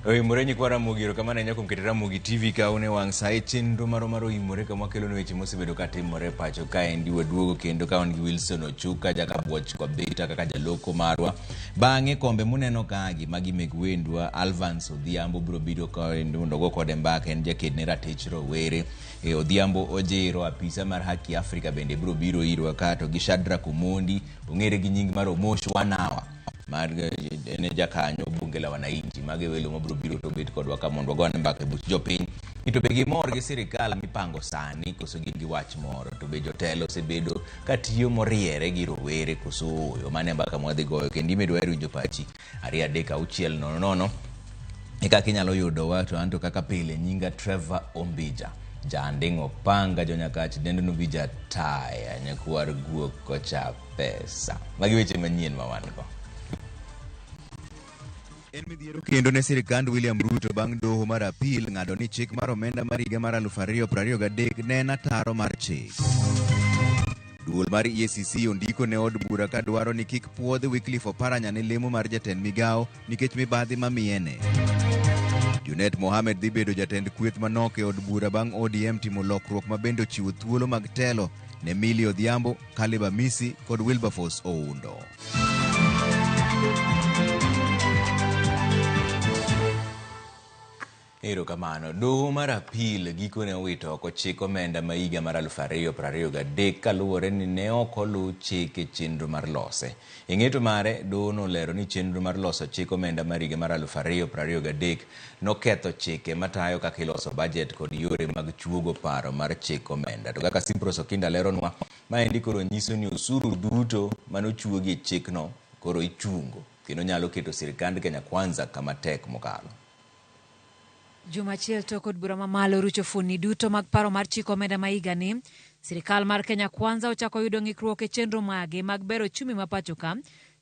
Oimore nyikwa Ramogi, erokamano ahinya kuom keto Ramogi TV ka une wang' sa e chenro marwa mar Oimore kama wakelo ne weche mosebedo ka timore e pacho kaendi. Waduogo kendo ka wan gi Wilson Ochuka Jakabuoch Kwabeta kaka jaloko marwa. Bang'e kombe muneno kagi magi meg wendwa Alvance Odhiambo biro biro kaendi mondo ogo kode mbaka, en jaked ne ratich rowere. E, Odhiambo Ojiro apisa mar Haki Afrika bende biro biro irwa ka to gi Shadrack Omondi ong'ere gi nying mar Omosh One Hour mar en e jakanyo bunge la wananchi. Mago e welo mabiro biro to bet kodwa ka mondo wagone mbaka e buch jopiny ni to be gimor gi sirikal mipango sani koso gin gi wach moro, to be jotelo osebedo ka tiyo moriere gi rowere koso ooyo. Mano e mbaka mwadhi goyo kendo imedo wahero winjo pachi 2 3 6 0 0 e kaka inyalo yudowa. To anto kaka pile nyinga Trevor Ombija Janding' Opanga Jonyakach dendo Nubija Taya nyakwar guok kocha pesa. Magi weche manyien ma wan go. En midhiero kendo ne sirkand William Ruto bang' doho mar apil ng'ado ni chik mar omenda mar higa mar 2023 ne en ataro mar chik. Duol mar EACC ondiko ne od bura ka dwaro ni kik puodh Wycliffe Oparanya ne lemo mar jatend migawo nikech mibadhi mamiyene. Junet Mohamed dhi bedo jatend kweth manok e od bura bang' ODM timo lokruok ma bende ochiwo thuolo mag telo ne Millie Odhiambo, Caleb Amisi kod Wilberforce Oundo. Erokamano. Doho mar apil gikone owito oko chik omenda ma higa mar 2023 kaluwore ni ne ok oluw chik e chenro mar lose. E ng'eto mare, doho nolero ni chenro mar loso chik omenda mar higa mar 2023 noketho chike matayo kaka iloso bajet kod yore mag chuogo paro mar chik omenda. To kaka Simpros Okinda leronwa, maendi koro nyiso ni osuru duto manochuogi e chikno koro ichungo kendo nyalo keto sirkand Kenya Kwanza kama tek mokalo. Juma achiel tok od bura mamalo rucho fuonni duto mag paro mar chiko omenda ma higani, sirkal mar Kenya Kwanza ochako yudo ng'ikruok e chenro mage mag bero ochumi ma pacho ka,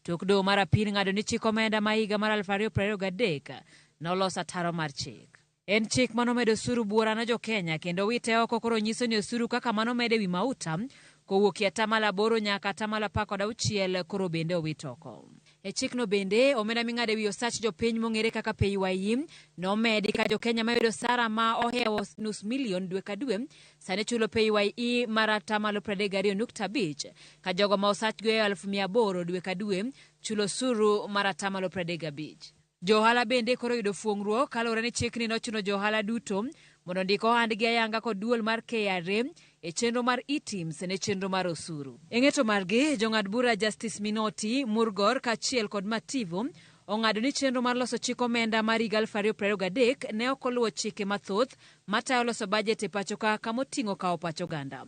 tok doho mar apil ng'ado ni chik omenda ma higa mar 2023 nolos ataro mar chik. En chik manomedo osuru buora ne jo-Kenya kendo wite oko koro nyiso ni osuru kaka manomed ewi mauta kowuok e atamalo 8 nyaka atamalo 16 koro bende owit oko. E chikno bende, omenda ming'ado ewi osach jopiny mong'ere kaka PAYE nomedi ka jo-Kenya mayudo osara ma ohewo nus milion dwe ka dwe sani chulo PAYE mar atamalo 32.5 ka jogo ma osachgi ohewo 800,000 dwe ka dwe chulo osuru mar atamalo 35. Jo ohala bende koro oyudo fuong'ruok kaluwore ni chikni nochuno jo ohala duto mondo ondik ohandgi ayanga kod duol mar KRA e chenro mar eTIMS ne chenro mar osuru. E ng'eto margi, jong'ad bura Justice Minoti, Murgor kaachiel kod Mativo ong'ado ni chenro mar loso chik omenda mar higa 2023 ne ok oluwo chike mathoth matayo loso bajet e pachoka kamoting'o kawo pach oganda.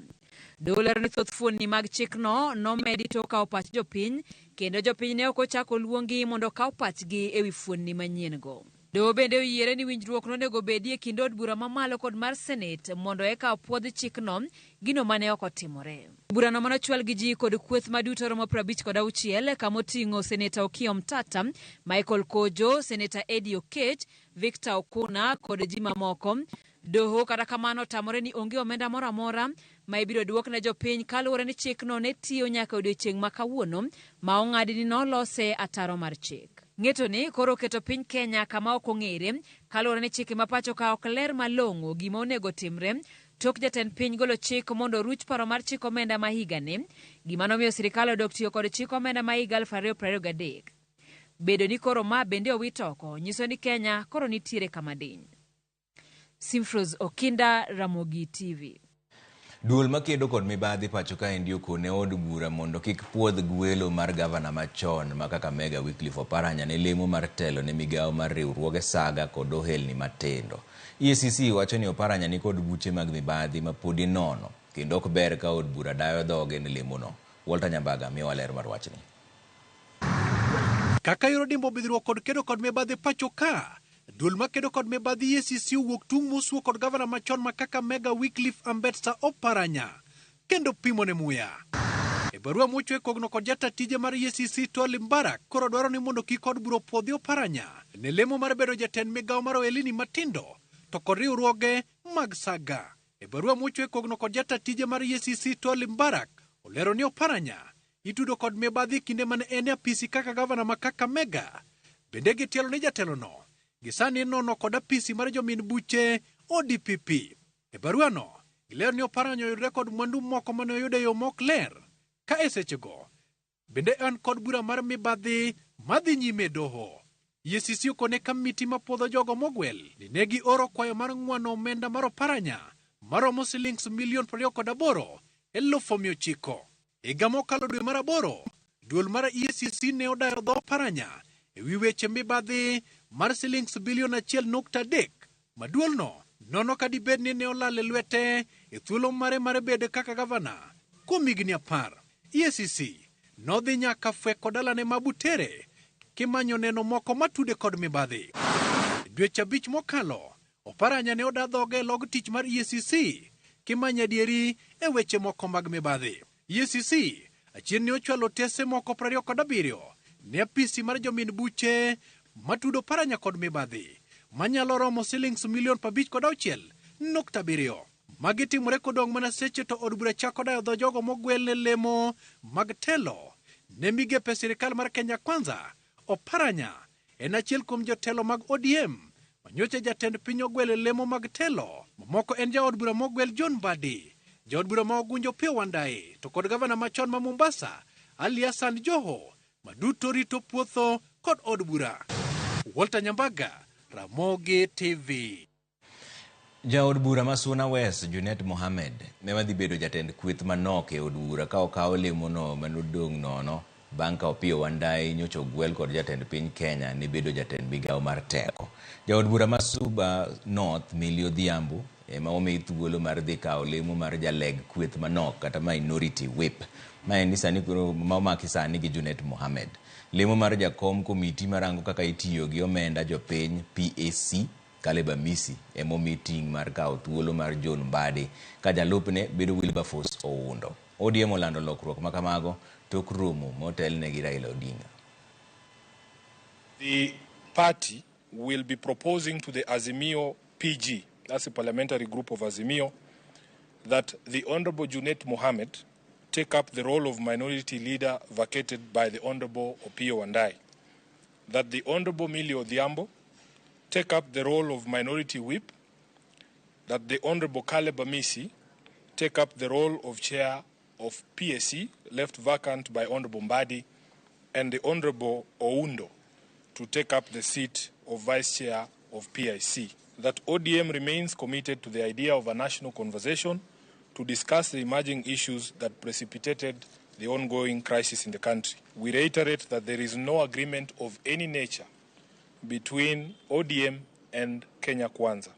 Doho lero ni thoth fuonni mag chikno nomedi tok kawo pach jopiny kendo jopiny ne ok ochako oluongi mondo okaw pachgi ewi fuonni manyien-go. Doho bende oyiere ni winjruok nonego obedi e kind od bura mamalo kod mar senet mondo eka opuodh chikno, gino mane ok otimore. Burano mane ochwal gi ji kod kweth maduto romo 56 kama oting'o Seneta Okiya Omtata, Michael Kojo, Seneta Eddie Okech, Victor Okuna kod ji mamoko. Doho kata kamano otamore ni onge omenda moro amora ma ibiro duok ne jopiny kaluwore ni chikno ne tiyo nyaka odiechieng' ma kawuono ma ong'adi ni nolose ataro mar chik. Ng'eto ni koro oketo piny Kenya kama ok ong'ere kaluwore ni chike ma pacho ka ok ler malong'o gima onego timre tok jatend piny golo chik mondo oruch paro mar chik omenda ma higani, gima nomiyo sirikal odok tiyo kod chik omenda ma higa 2023. Bedo ni koro ma bende owit oko nyiso ni Kenya koro nitiere kama diny. Simfros Okinda, Ramogi TV. Duol makedo kod mibadhi pacho kaendi okone od bura mondo kik puodh gwelo mar gavana machon ma Kakamega Wycliffe Oparanya ne lemo mar telo ne migawo mar riwruoge saga kod ohelni matindo. EACC wacho ni Oparanya ni kod buche mag mibadhi ma pod inono kendo ok ber ka od bura dayo dhoge ne lemono. Walter Nyambaga miyowa ler mar wachni. Kaka yor dimbo bidhruok kod kedo kod mibadhi pacho ka, duol makedo kod mibadhi EACC owuok tung' mosuo kod gavana machon ma Kakamega Wycliffe Ambetsa Oparanya kendo pimo ne muya. E barua mochwe kogno kod jata tije mar EACC Twalib Mbarak koro dwaro ni mondo kik od bura opuodhi Oparanya ne lemo mar bedo jatend migawo mar ohelni matindo to kod riwruoge mag saga. E barua mochwe kogno kod jata tije mar EACC Twalib Mbarak olero ni Oparanya itudo kod mibadhi kinde mane en e apisi kaka gavana ma Kakamega. Bende gitielo ni jatelono Gi sani inono kod apisi mar jomin buche ODPP. E baruano, gilero ni Oparanya oyudore kod mwandu moko mane oyudo e yo mok ler ka e sechego bende en kod bura mar mibadhi madhi nyime e doho. EACC okone kamiti mapuodho jogo mogwel ni ne gioro kwayo mar ng'wano omenda mar Oparanya maromo silings milion 28,900. Higa mokalo dwe mar aboro, duol mar EACC ne odayo dho Oparanya e wi weche mibadhi mar silings bilion 1.3 ma duolno nono ka dibed ni ne olal e lwete e thuolo mare mar bedo kaka gavana kuom higni 10. EACC nodhi nyaka fweko dalane ma Butere kimanyo neno moko matude kod mibadhi. Dweche 5 mokalo, Oparanya ne oda dhoge e log tich mar EACC kimanyo adieri e weche moko mag mibadhi. EACC achien ne ochwalo otese moko 27 ne apisi mar jomin buche matudo Oparanya kod mibadhi manyalo romo silings milion 56.7. Magi timore kodong' mana seche to od bura chako dayo dho jogo mogwel ne lemo mag telo ne migepe sirikal mar Kenya Kwanza. Oparanya en achiel kuom jotelo mag ODM manyocha jatend piny ogwel e lemo mag telo. Mamoko en jaod bura mogwel John Mbadi, jaod bura ma Ogunjo Opiyo Wandayi, to kod gavana machon ma Mombasa Ali Hassan Joho, maduto rito puotho kod od bura. Walter Nyambaga, Ramogi TV. Jaod bura ma Suna West, Junet Mohamed, ne wadhi bedo jatend kweth manok e od bura ka okawo lemono manodong' nono bang' ka Opiyo Wandayi nyocha ogwel kod jatend piny Kenya ne bedo jatend migawo mar teko. Jaod bura ma Suba North, Millie Odhiambo, ema omi thuolo mar dhi kawo lemo mar jaleg kweth manok kata minority whip. Ma en ni sani koro ma omaki sani gi Junet Mohamed. Lemo mar jakom komiti marango kaka itiyo gi omenda jopiny PAC Caleb Amisi ema omi ting' mar kawo thuolo mar John Mbadi ka jalupne bedo Wilberforce Oundo. ODM olando lokruok ma kamago tok romo motelne gi Raila Odinga. The party will be proposing to the Azimio PG, that's the parliamentary group of Azimio, that the Honorable Junet Mohamed take up the role of minority leader vacated by the Honorable Opiyo Wandayi, that the Honorable Millie Odhiambo take up the role of minority whip, that the Honorable Caleb Amisi take up the role of chair of PAC, left vacant by Honorable Mbadi, and the Honorable Oundo to take up the seat of vice chair of PIC. That ODM remains committed to the idea of a national conversation to discuss the emerging issues that precipitated the ongoing crisis in the country. We reiterate that there is no agreement of any nature between ODM and Kenya Kwanza.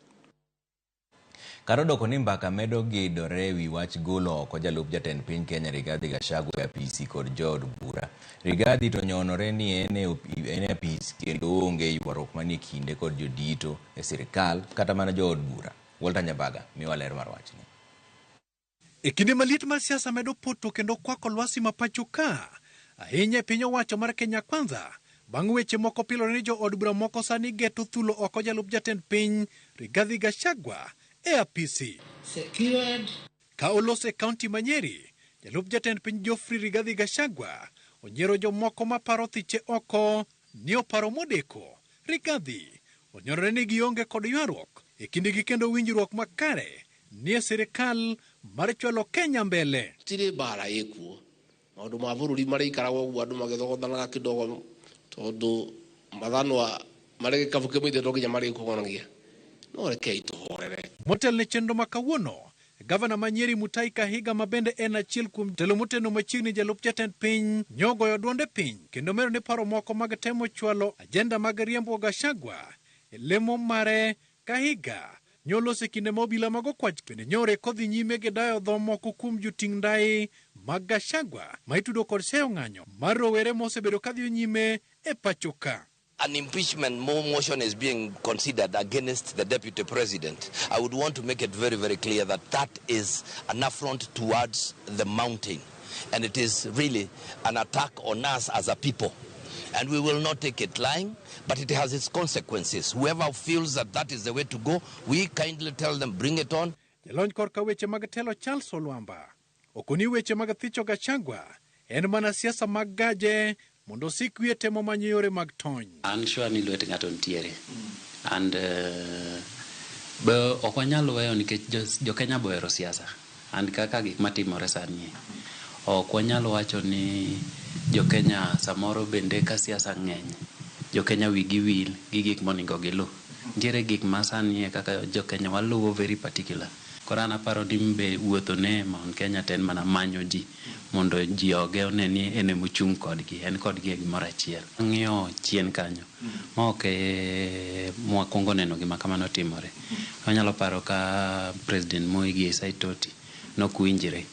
Kar odoko ni mbaka medo gidore ewi wach golo oko jalup jatend piny Kenya Rigathi Gachagua e apisi kod jood bura. Rigathi to nyonore ni en e apis kendo onge ywaruok manie kinde kod jodito e sirikal kata mana jood bura. Walter Nyambaga miwa ler mar wachni. E kinde maliet mar siasa medo poto kendo kwako lwasi ma pacho ka, ahinya e piny owacho mar Kenya Kwanza, bang' weche moko pilore ni jood bura moko sani geto thulo oko jalup jatend piny Rigathi Gachagua e apisi. Secured. Ka olos e kaunti ma Nyeri, jalup jatend piny Geoffrey Rigathi Gachagua onyiero jomoko maparo thiche oko ni oparo modeko. Rigathi onyorore ni gionge kod ywaruok e kindegi kendo winjruok makare ni e sirikal mar chwalo Kenya mbele. Tire bara ekuo maundu ma bururi marĩikaragwo ũguo andũ magĩthogothanaga kidogo tondũ mathanwa marĩ gĩkabu kĩmwe ithuĩ to nginya marĩkũgonagia no rekei tũhorere. Motel ne chenro ma kawuono, gavana ma Nyeri Mutahi Kahiga ma bende en achiel kuom jotelo moteno machiegni jalup jatend piny nyogoyo duonde piny kendo medo ni paro moko mag temo chwalo ajenda mag riembo Gachagua e lemo mare. Kahiga nyoloso e kinde ma obila mag okwach bende nyore kodhi nyime gi dayo dho moko kuom joting' ndai mag Gachagua ma itudo kod seyo ng'anyo mar rowere mosebedo kadhi nyime e pacho ka. An impeachment motion is being considered against the deputy president. I would want to make it very, very clear that that is an affront towards the mountain. And it is really an attack on us as a people. And we will not take it lying, but it has its consequences. Whoever feels that that is the way to go, we kindly tell them, bring it on. Jalony korka weche mag telo Charles Olwamba okoni weche mag thicho Gachagua en mana siasa mag gaje mondo osik wiye temo manyo yore mag tony. An sure ni lwet ng'ato nitiere. And be ok wanyal weyo nikech jo Kenya be ohero siasa. And kaka gik matimore sani, ok wanyal wacho ni jo Kenya samoro bende ka siasa ng'eny, jo Kenya wigi wil gi gik monego gilu. Nitiere gik ma sani kaka jo Kenya waluwo very particular. Koro an aparo ni be wuotho ne Mount Kenya to en mana manyo ji mondo ji oge one ni en emochung' kodgi, en kodgi e gimoro achiel. Ang'iyo chien kanyo ma ok e mwakwongo neno gima kamano timore. Wanyalo paro ka President Moi gi Saitoti nokwinjre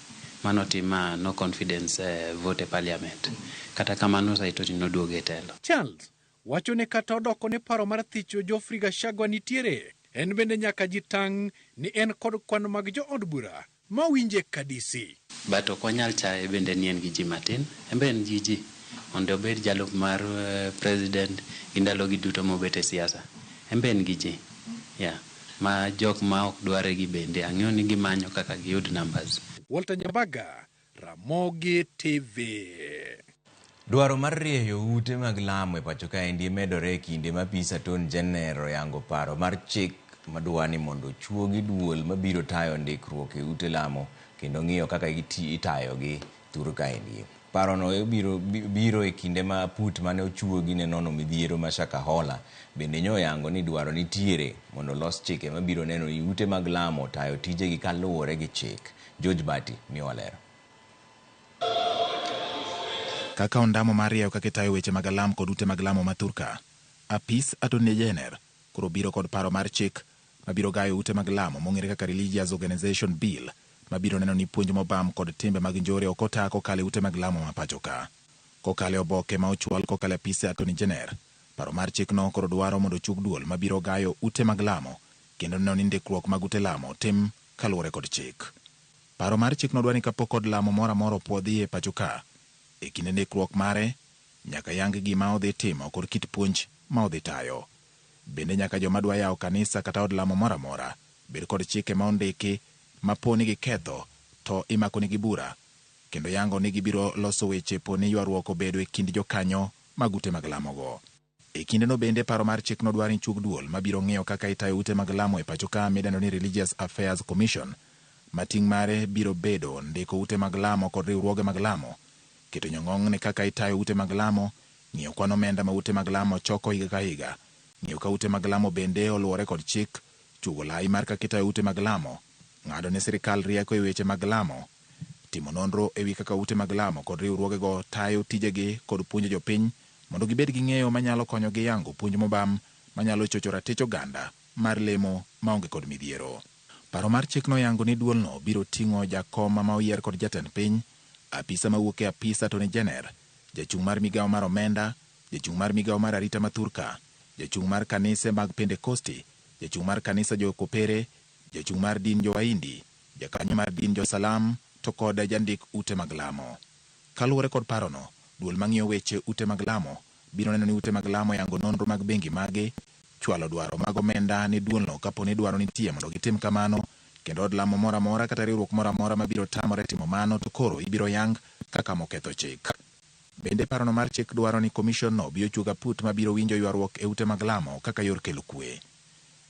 manotima no confidence vote e parliament. Kata kamano Saitoti noduogo e telo. Charles wacho ni kata odoko ni paro mar thicho Geoffrey Gachagua nitiere, en bende nyaka ji tang' ni en kod kwan mag jood bura mawinje kadisi. But ok wanyal chaye bende ni en gi ji matin, en be en gi ji mondo obed jalup mar president gi ndalogi duto mobet e siasa. En be en gi ji. Yeah. Ma jok ma ok dware gi bende ang'eyo ni gimanyo kaka giyud numbers. Walter Nyambaga, Ramogi TV. Dwaro mar rieyo ute mag lamo e pacho kaendi medore e kinde ma Apis Attorney General oyango paro mar chik madwa ni mondo ochuogi duol mabiro tayo ndikruok e ute lamo kendo ng'iyo kaka itayogi thur kaendi. Parono biro e kinde ma aput mane ochuogi ne nono midhiero ma Shakahola bende nyoyango ni dwaro nitiere mondo los chike mabiro neno ni ute mag lamo tayo tijegi kaluwore gi chik. George Bati miyowa ler. Kaka ondamo mar rieyo kaka itayo weche mag alam kod ute mag lamo ma thurka, Apis Attorney General koro biro kod paro mar chik mabiro gayo ute mag lamo mong'ere kaka Religious Organization Bill mabiro neno ni puonj mobam kod timbe mag njore ok ota kokalo e ute mag lamo ma pacho ka. Kokalo e oboke ma ochwal kokalo e Apis Attorney General, paro mar chikno koro dwaro mondo ochug duol mabiro gayo ute mag lamo kendo neno ni ndikruok mag ute lamo tim kaluwore kod chik. Paro mar chikno dwaro ni kapok od lamo moro amora opuodhi e pacho ka, e kinde ndikruok mare, nyaka yang gima odhi timo kod kit puonj ma odhi tayo. Bende nyaka joma dwa yawo kanisa kata od lamo moro amora bed kod chike ma ondiki ma po ni giketho to imakonegi bura kendo yango ni gibiro loso weche po ni ywaruok obedo e kind jokanyo mag ute mag lamogo. E kindeno bende paro mar chikno dwaro ni chug duol mabiro ng'iyo kaka itayo ute mag lamo e pacho ka midendo ni Religious Affairs Commission ma ting' mare biro bedo ndiko ute mag lamo kod riwruoge mag lamo, keto nyong'ong' ne kaka itayo ute mag lamo, ng'iyo kwan omenda ma ute mag lamo choko higa ka higa, ng'iyo ka ute mag lamo bende oluwore kod chik, chugo lai mar kaka itayo ute mag lamo, ng'ado ne sirikal rieko e weche mag lamo, timo nonro e wi kaka ute mag lamo kod riwruogego tayo tijegi kod puonjo jopiny mondo gibed gi ng'eyo manyalo konyogi yango puonj mobam manyalo chocho ratich oganda mar lemo maonge kod midhiero. Paro mar chikno yango ni duolno biro ting'o jakom ma oyier kod jatend piny, apisa mawuok e Apis Attorney General, jachung' mar migawo mar omenda, jachung' mar migawo mar arita ma thurka, jachung' mar kanise mag Pentekosti, jachung' mar kanisa jo-Kopere, jachung' mar din jo-Waindi, jakanyo mar din jo-Salam to kod jandik ute mag lamo. Kaluwore kod parono, duol mang'iyo weche ute mag lamo biro neno ni ute mag lamo yango nonro mag bengi mage, chwalo dwaro mag omenda ne duolno kapo ni dwaro nitie mondo gitim kamano, kendo od lamo moro amora kata riwruok moro amora mabiro tamore timo mano to koro ibiro yang kaka moketho chik. Bende parono mar chik dwaro ni komishon no bi ochung aput mabiro winjo ywaruok e ute mag lamo kaka yor kelo kwe.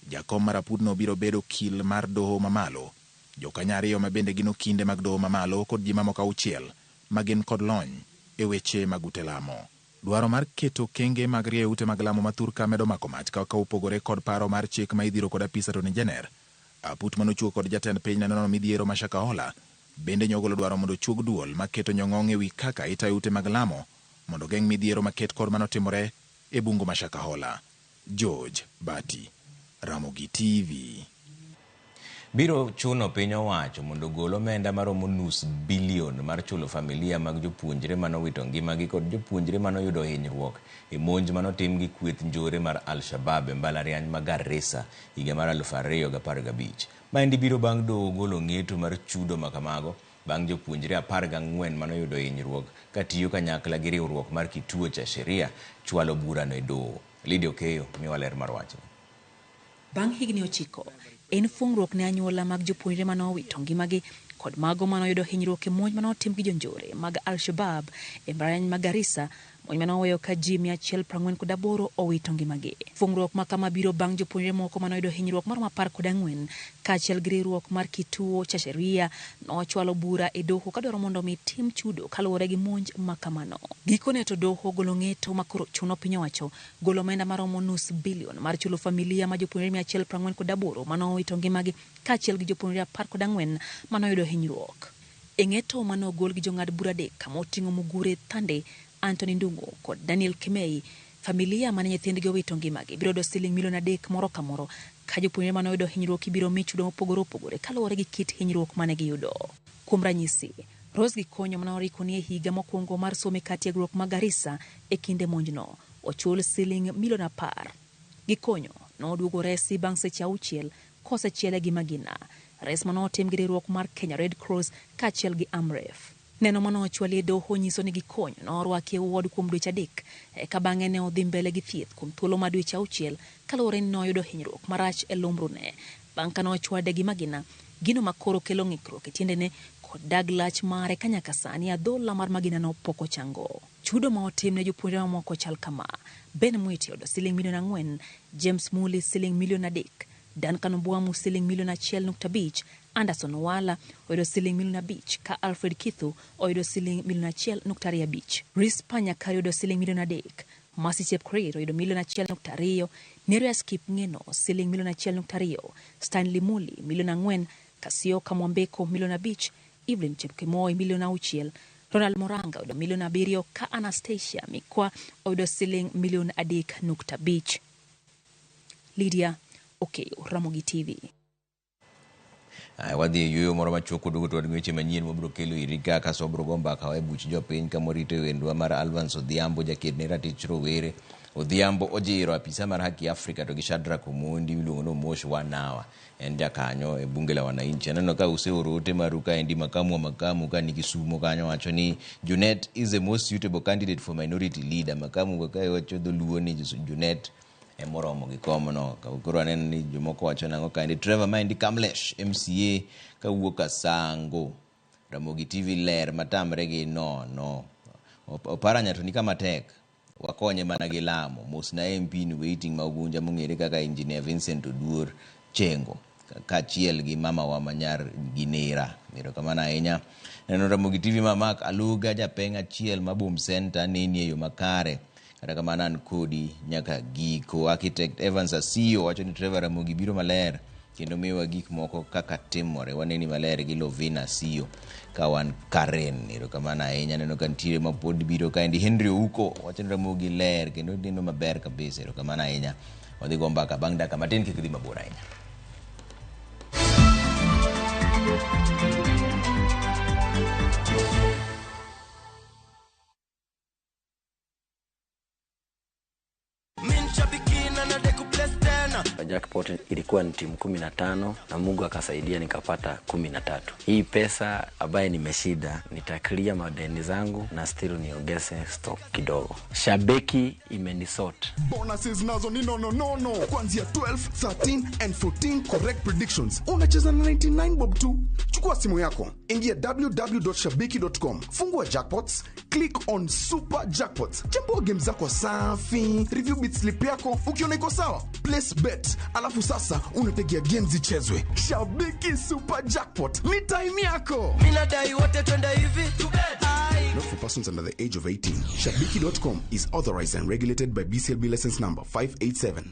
Jakom mar aputno biro bedo okil mar doho mamalo, jokanyo ariyo ma bende gin okinde mag doho mamalo kod ji mamoko 6 ma gin kod lony e weche mag ute lamo. Dwaro mar keto kenge mag rieyo ute mag lamo ma thurka medo mako mach kaka opogore kod paro mar chik ma idhiro kod Apis Attorney General. Aput manochuo kod jatend piny ne nono midhiero ma Shakahola bende nyogolo dwaro mondo ochug duol maketo nyong'ong' e wi kaka itayo ute mag lamo mondo geng' midhiero maket kod manotimore e bungu ma Shakahola. George Bati, Ramogi TV. Biro chuno piny owacho mondo ogol omenda maromo $0.5 bilion mar chulo familia mag jopuonjre manowito ngimagi kod jopuonjre manoyudo hinyruok e monj manotim gi kweth njore mar Al-Shabaab e mbalariany ma Garissa higa mar 2015. Maendi biro bang' doho golo ng'eto mar chudo makamago bang' jopuonjre 14 manoyudo hinyruok katiyo kanyakla gi riwruok mar Kituo cha Sheria chwalo burano e doho. Lydia Okeyo miyowa ler mar wachni. Bang' higni 9, en fuong'ruok ne anyuola mag jopuonjre manowito ngimagi kod mago manoyudo hinyruok e monj manotim gi jonjore mag Al-Shabaab e mbalariany ma Garissa Monj mane oweyo ka ji 148 owito ngimagi. Fungruok ma kama biro bang' jopuonjre moko mane oyudo hinyruok maromo 14 kaachiel gi riwruok mar Kituo cha Sheria nochwalo bura e doho kadwaro mondo mi tim chudo kaluwore gi monj ma kamano. Gikone to doho ogolo ng'eto ma koro chuno piny owacho golo omenda maromo nus bilion mar chulo familia ma jopuonjre 148 mane owito ngimagi kaachiel gi jopuonjre 14 mane oyudo hinyruok. E ng'eto mane ogol gi jong'ad bura adek kama oting'o Mugure Thande, Anthony Ndung'u kod Daniel Kimei, familia mane nyithindgi owito ngimagi biro yudo siling milion 3 moro ka moro ka jopuonjre mane oyudo hinyruok ibiro mi chudo mopogore opogore kaluwore gi kit hinyruok mane giyudo. Kuom ranyisi, Rose Gikonyo mane oriko ni e higa mokwongo mar somo e kar tiegruok ma Garissa e kinde monjno, ochul siling milion 10. Gikonyo noduogo resi bang' seche 6 kosechiele gi magina. Res mane otim gi riwruok mar Kenya Red Cross kaachiel gi Amref. Neno mane ochwali e doho nyiso ni Gikonyo norwaki e ward kuom dweche 3 eka bang'e ne odhi mbele gi thieth kuom thuolo mar dweche 6 kaluwore ni noyudo hinyruok marach e lumbrune bang' ka nochwade gi magina, gino makoro kelo ng'ikruok e tiendene kod dag lach mare ka nyaka sani adhola mar maginano pok ochango. Chudo ma otim ne jopuonjre mamoko chal kama: Ben Mwiti oyudo siling milion 4, James Muli siling milion 3, Duncan Obwamu siling milion 1.5, Anderson Owala oyudo siling milion 5 ka Alfred Kithu oyudo siling milion 1.25. Rispa Nyakari oyudo siling milion 3, Mercy Chepkorir oyudo milion 1.2, Nerias Kipngeno siling milion 1.2, Stanley Muli milion 4, Kasioka Mwambeko milion 5, Evelyn Chepkemoi milion 6, Ronald Moranga oyudo milion 7 ka Anastasia Mikwa oyudo siling milion 3.5. Lydia Okeyo, Ramogi TV. Wadhi e yueyo moro machuok koduogo to wan gi weche manyien mabiro kelo iri ka kasto wabiro go mbaka e buch jopiny kama warito e wendwa mar Alvance Odhiambo jaked ne ratich rowere. Odhiambo Ojiro apisa mar Haki Afrika to gi Shadrack Omondi miluongo ni Omosh Wanawa en jakanyo e bunge la wananchi. Aneno ka useoro ote maru kaendi makamu wa makamu ka ni Kisumo kanyo wacho ni Junet is the most suitable candidate for minority leader. Makamu ka wacho dholuo ni Junet emoromo gi komno. Koro aneno ni jomoko wacho nang'o kaendi. Trevor maendi Kamlesh MCA kawuok Kasango. Ramogi TV ler matamre gi nono. Oparanya to ni kama tek. Wakonye mana gi lamo. Mosna MP in waiting ma Ugunja mong'ere kaka Engineer Vincent Oduor Chengo kaachiel gi mama wa manyar Ginera. Erokamano ahinya. Neno Ramogi TV ma Mark Aluga japeng' achiel ma Boom Center neni e yo makare. Kata kamano an kodi nyaka giko. Architect Evans Asiyo wacho ni Trevor Ramogi biro maler kendo miyowa gik moko kaka timore. Waneni maler gi Lovina Asiyo ka wan Karen. Erokamano ahinya. Neno ka nitiere ma pod biro kaendi. Henry Ouko wacho ni Ramogi ler kendo neno maber kabisa. Erokamano ahinya. Wadhi go mbaka bang' dakika matin kik dhi mabor ahinya. Jackpot ilikuwa ni timu 15 na Mungu akasaidia nikapata 13. Hii pesa ambaye nimeshinda nitaclear madeni zangu na still niongeze stock kidogo. Shabiki imenisort. Bonuses nazo ni no no no no. Kuanzia 12, 13 and 14 correct predictions. Unacheza na 99 bob tu. Chukua simu yako, ingia www.shabiki.com, fungua jackpots, click on super jackpots. Chambua game zako safi, review bit slip yako, ukiona iko sawa, place bet. Alafu sasa unategea games zichezwe. Shabiki Super Jackpot ni time yako. Mimi nadai wote twende hivi to bet. Not for persons under the age of 18. Shabiki.com is authorized and regulated by BCLB license number 587.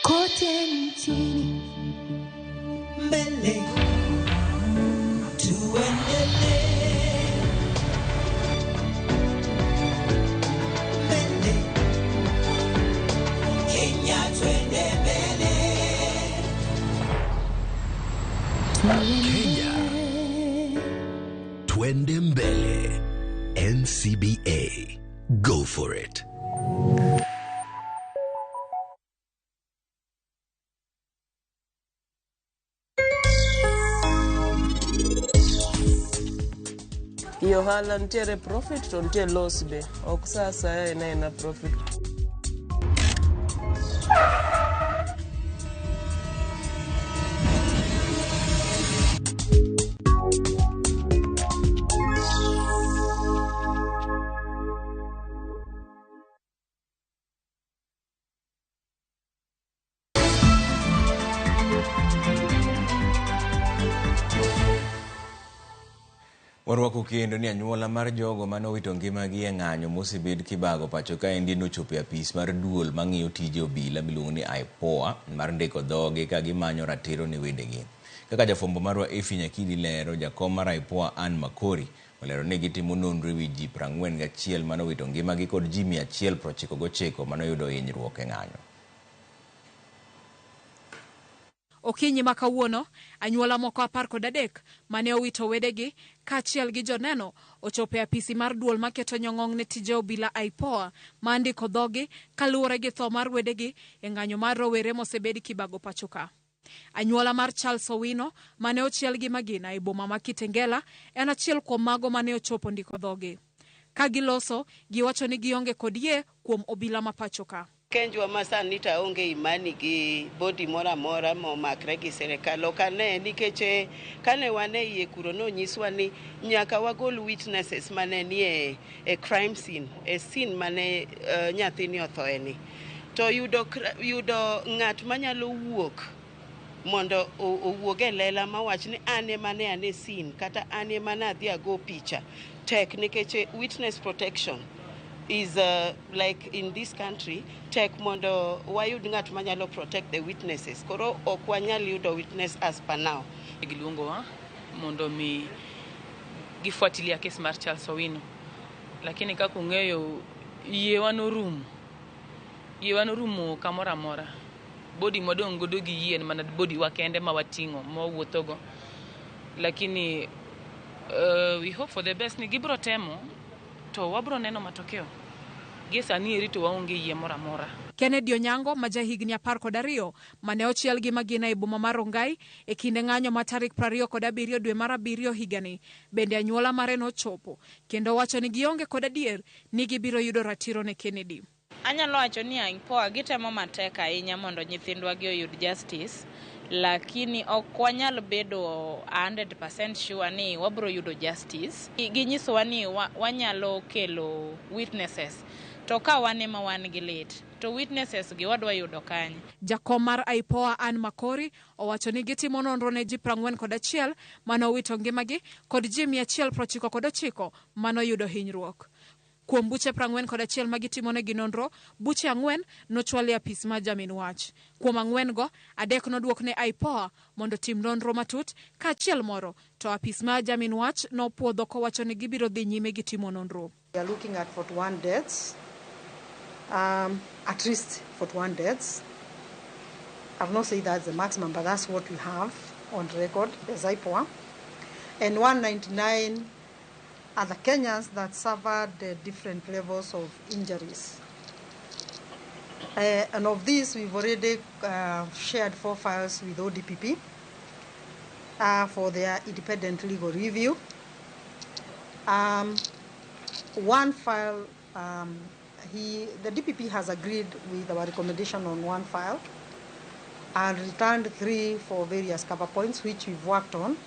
Kote nchini mbele tuendelee. Kenya, twende mbele. NCBA, go for it. Ohala nitiere profit to nitie loss be. Ok sa asaya en aena profit. Warwako kendo ni anyuola mar jogo mane owito ngimagi e ng'anyo mosebed kibago pacho kaendi nochopo e apis mar duol mang'iyo tije obila miluongo ni IPOA mar ndiko dhogi ka gimanyo ratiro ne wedegi. Kaka jafwambo marwa Effie Nyakidi lero, jakom mar IPOA Ann Makori olero ni gitimo nonro ewi ji 41 mane owito ngimagi kod ji 199 mane oyudo hinyruok e ng'anyo. Okinyi ma kawuono, anyuola moko 13 mane owito wedegi kaachiel gi joneno ochopo e apisi mar duol maketo nyong'ong' ne tije obila IPOA ma ndiko dhogi kaluwore gi tho mar wedegi e ng'anyo mar rowere mosebed kibago pacho ka. Anyuola mar Charles Owino mane ochiel gi magina e boma ma Kitengela en achiel kuom mago mane ochopo ndiko dhogi. Ka giloso, giwacho ni gionge kod yie kuom obila ma pacho ka. Kenjwa ma sani to aonge imani gi body moro amora momakre gi sirikal. Ok ane nikech kane wan e iye kuro nonyiswa ni nyaka wagol witnesses mane nie e crime scene, e scene mane nyathini othoe ni. To yudo ng'at manyalo wuok mondo owuog e lela mawach ni an ema ne an e scene kata an ema ne adhi ago picha tek nikech witness protection is like in this country tek mondo wayud ng'at manyalo protect the witnesses. Koro ok wanyal yudo witness as per now. Giluongowa mondo mi gifuatilia kes mar Charles Owino, lakini kaka ung'eyo yiewa norumo kamoro amora. Body modong' godo gi yie en mana body wa kende ma wating'o ma wawuothogo, lakini we hope for the best ni gibro temo to wabro neno matokeo. Gie sani eri to waonge yie moro amora. Kennedy Onyango ma jahigni 12 mane ochiel gi magina e boma mar Rongai e kinde ng'anyo ma tarik 27 dwe mar 7 higani bende anyuola mare nochopo kendo wacho ni gionge kod adier ni gibiro yudo ratiro ne Kennedy. Anyalo wacho ni IPOA gitemo matek ahinya mondo nyithindwa gi oyud justice, lakini ok wanyal bedo 100% sure ni wabro yudo justice. Ginyisowa ni wanyalo kelo witnesses, to ka wan ema wan gi lit, to witnesses gi wadwa yudo kanye? Jakom mar IPOA Ann Makori owacho ni gitimo nonro ne ji 41 mane owito ngimagi kod ji 199 mane oyudo hinyruok. Kuom buche 41 ma gitimonegi nonro, buche 4 nochwal e apis mar jamin wach. Kuom 4 go, 3 noduok ne IPOA mondo tim nonro matut, kaachiel moro to apis mar jamin wach nopuodho kowacho ni gibiro dhi nyime gi timo nonro. We are looking at 41 deaths, at least 41 deaths. I've not said that's the maximum, but that's what we have on record as IPOA. And 199 other Kenyans that suffered different levels of injuries. And of these, we've already shared 4 files with ODPP for their independent legal review. One file, the DPP has agreed with our recommendation on 1 file and returned 3 for various cover points, which we've worked on.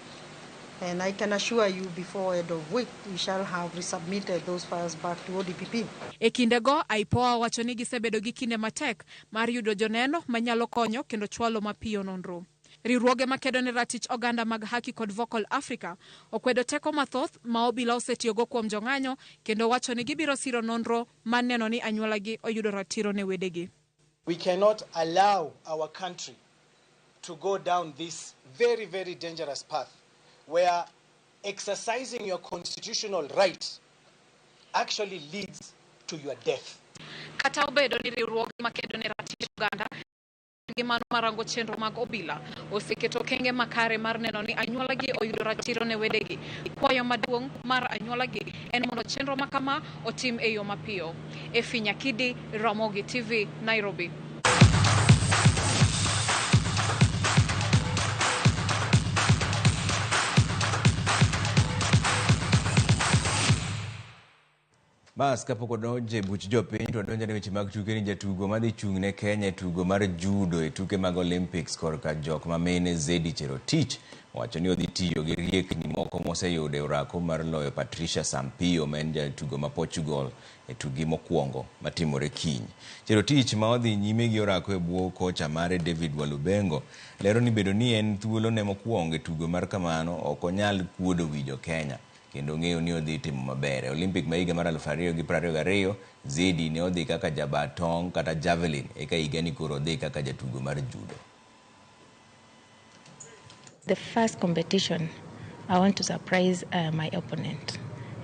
And I can assure you before end of week, we shall have resubmitted those files back to ODPP. E kindego, IPOA wacho ni gisebedo gi kinde matek mar yudo joneno manyalo konyo kendo chwalo mapiyo nonro. Riwruoge makedo ne ratich oganda mag Haki kod Vocal Africa okwedo teko mathoth ma obila osetiyogo kuom jong'anyo kendo wacho ni gibiro siro nonro mar neno ni anyuolagi oyudo ratiro ne wedegi. We cannot allow our country to go down this very, very dangerous path where exercising your constitutional right actually leads to your death. Kata obedo ni riwruoge makedo ne ratich oganda gi mano marango chenro mag obila oseketo okenge makare mar neno ni anyuolagi oyudo ratiro ne wedegi. Kwayo maduong' mar anyuolagi en mondo chenro makama otim e yo mapiyo. Effie Nyakidi, Ramogi TV, Nairobi. Bas kapok odonjo e buch jopiny to odonjo ne weche mag tuke ni jatugo madhi chung' ne Kenya e tugo mar judo e tuke mag Olympics korka jok ma mine Zedi Cherotich owacho ni odhi tiyo gi riekni moko moseyudo e orako mar loyo Patricia Sampaio ma en jatugo ma Portugal e tugi mokwongo matimore kiny. Cherotich ma odhi nyime gi orako e bwo kocha mare David Walubengo lero ni bedo ni en thuolo ne mokwongo e tugo mar kamano ok onyal kuodo wi jo Kenya. kendo ong'eyo ni odhi timo maber. E Olympic ma higa mar 2022, Zedi ne odhi kaka jaba tong' kata javelin, eka higani koro odhi kaka jatugo mar judo. The first competition, I want to surprise my opponent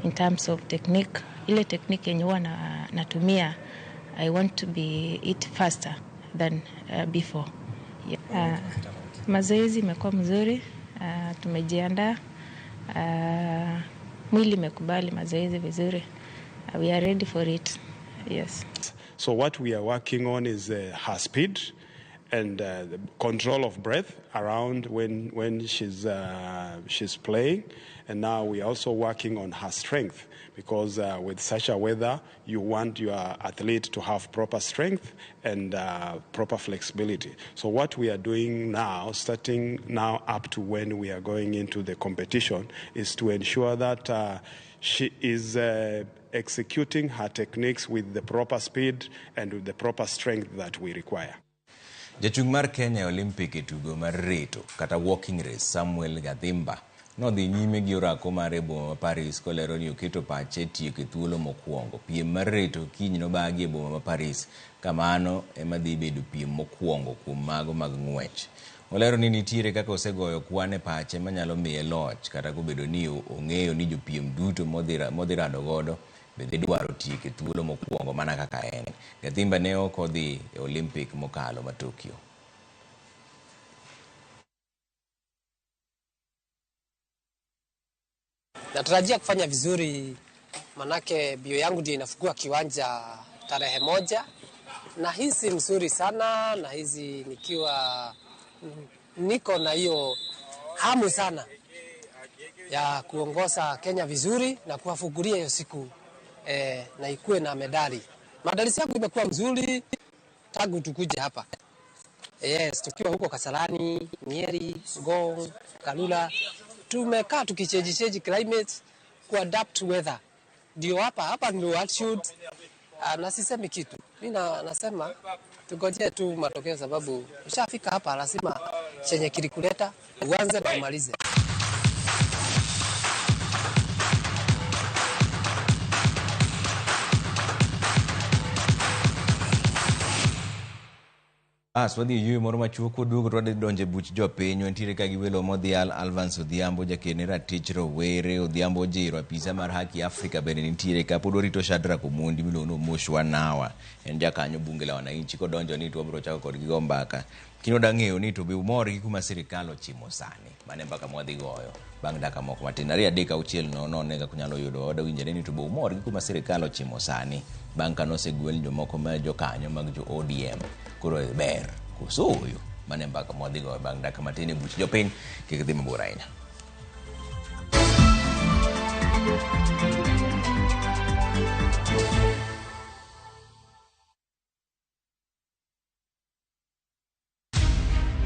in terms of technique. Ile technique yenye huwa natumia, I want to be it faster than before. Yeah. Mazoezi imekuwa mzuri, tumejiandaa, mwili imekubali mazoezi vizuri. We are ready for it. Yes. So what we are working on is her speed and the control of breath around when she's playing. And now we are also working on her strength, because with such a weather, you want your athlete to have proper strength and proper flexibility. So what we are doing now, starting now up to when we are going into the competition, is to ensure that she is executing her techniques with the proper speed and with the proper strength that we require. Jachung' mar Kenya e Olympic e tugo mar reto kata walking race Samuel Gathimba nodhi nyime gi orako mare e boma ma Paris kolero ni oketo pache tieko e thuolo mokwongo. Piem mar reto kiny nobagi e boma ma Paris kamano ema dhi bedo piem mokwongo kuom mago mag ng'wech. Olero ni nitiere kaka osegoyo kwan e pache manyalo miye loch kata kobedo ni ong'eyo ni jopiem duto modhi rado godo be dhi dwaro tieko e thuolo mokwongo mana kaka en. Gathimba ne ok odhi e Olympic mokalo ma Tokyo. Natarajia kufanya vizuri manake bio yangu ndio inafungua kiwanja tarehe 1. Nahisi mzuri sana, nahisi nikiwa niko na hiyo hamu sana ya kuongoza Kenya vizuri na kuwafungulia hiyo siku na ikuwe na medali. Maandalizi yangu imekuwa mzuri tangu tukuje hapa. Yes, tukiwa huko Kasarani, Nyeri, Ngong, Kalula, tumekaa tukichange climate, kuadapt weather. Ndio hapa ndio altitude. Na sisemi kitu. Mimi nasema tungojee tu matokeo, sababu ushafika hapa lazima chenye kilikuleta uanze na umalize. As wadhi e yueyo moro machuok waduogo to wadhi donjo e buch jopiny. Wantiere ka gi welo modhial Alvance Odhiambo jakene ratich rowere, Odhiambo Ojiro apisa mar Haki Afrika bende nitiere ka. Pod warito Shadrack Omondi miluongo ni Omosh Wanawa, en jakanyo bunge la wananchi. Kodonjo ni to wabiro chako kodgi go mbaka. Kino dang'eyo ni to be umor gi kuma sirikal ochimo sani. Mano e mbaka mwadhi goyo bang' dakika moko matin. 2 3 6 0 0 kaka unyalo yudo. Wadawinjore ni to be umor gi kuma sirikal ochimo sani bang' ka nosegwel jomoko ma jokanyo mag jo ODM. Koro ber koso ooyo? Mano e mbaka mwadhi goyo bang' dakika matin e buch jopiny. Kik dhi mabor ahinya.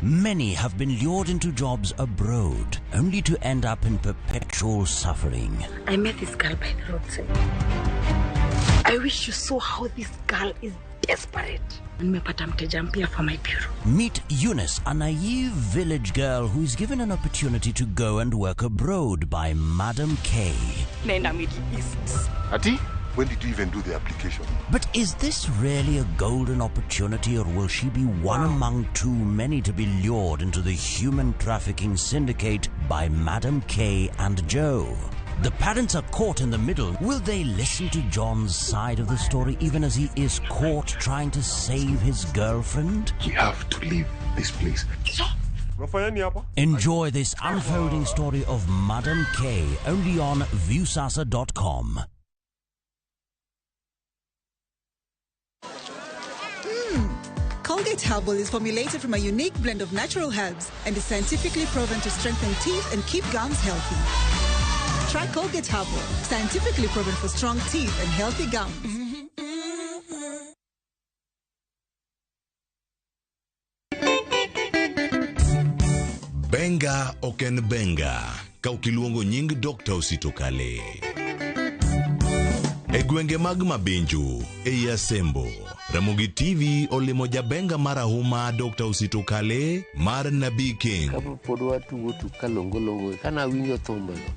Many have been lured into jobs abroad, only to end up in perpetual suffering. I met this girl by the roadside. I wish you saw how this girl is desperate. Nimepata mteja mpya for my bureau. Meet Eunice, a naive village girl who is given an opportunity to go and work abroad by Madam K. Naenda Middle East. Ati? When did you even do the application? But is this really a golden opportunity, or will she be one among too many to be lured into the human trafficking syndicate by Madam K and Joe? The parents are caught in the middle. Will they listen to John's side of the story even as he is caught trying to save his girlfriend? You have to leave this place. Enjoy this unfolding story of Madam K only on Viusasa.com. Colgate Herbal is formulated from a unique blend of natural herbs and is scientifically proven to strengthen teeth and keep gums healthy. Try Colgate Herbal, scientifically proven for strong teeth and healthy gums. Benga ok en benga ka ok iluongo nying Dr. Osito Kale. E gwenge mag Mabinju, ei Asembo, Ramogi TV olimo jabenga marahuma Dr. Osito Kale mar Nabii King. Kapod watugo tuk kalongolongo, kana awinjo thumbego,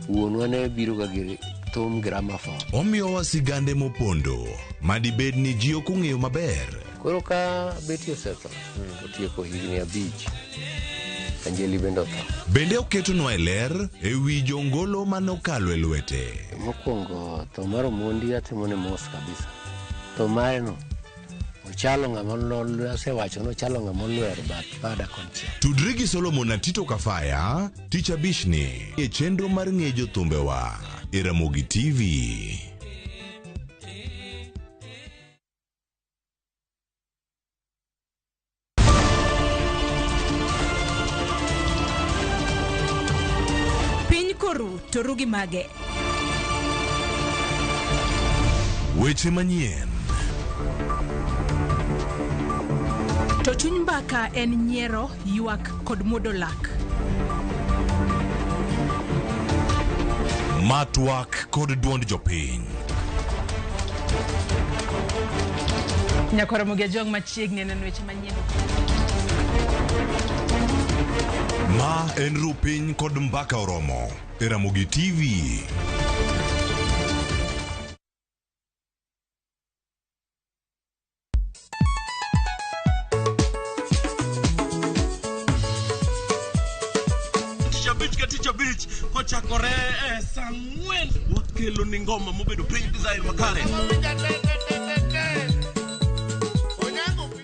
wuonwa ne biro ga gi thum gramophone. Omiyowa sigande mopondo madibed ni ji ok ong'eyo maber. Koro ka Betty osetho, otieko higni 5, Anjeli bende otho. Bende oketonwa e ler e wi jongolo manokalo e lwete. Mokwongo tho mar Omondi atimone mos kabisa. Tho mare no ochalo ng'ama asewacho nochalo ng'ama olwero bath bada konchiel. Tudri gi Solomon Atito Kafaya tich abich ni e chenro mar ng'e jothumbewa e Ramogi TV. Piny koru to ru gi mage. Weche manyien. To chuny mbaka en nyiero, ywak kod muodo lak. Matwak kod duond jopiny. Nyakwar Ramogi Ajwang' machiegni neno weche manyien. Ma en Rupiny kod Mbaka Oromo e Ramogi TV. Tich abich ka tich abich kochakore e saa 4 wakelo ni ngoma mobedo piny design makare.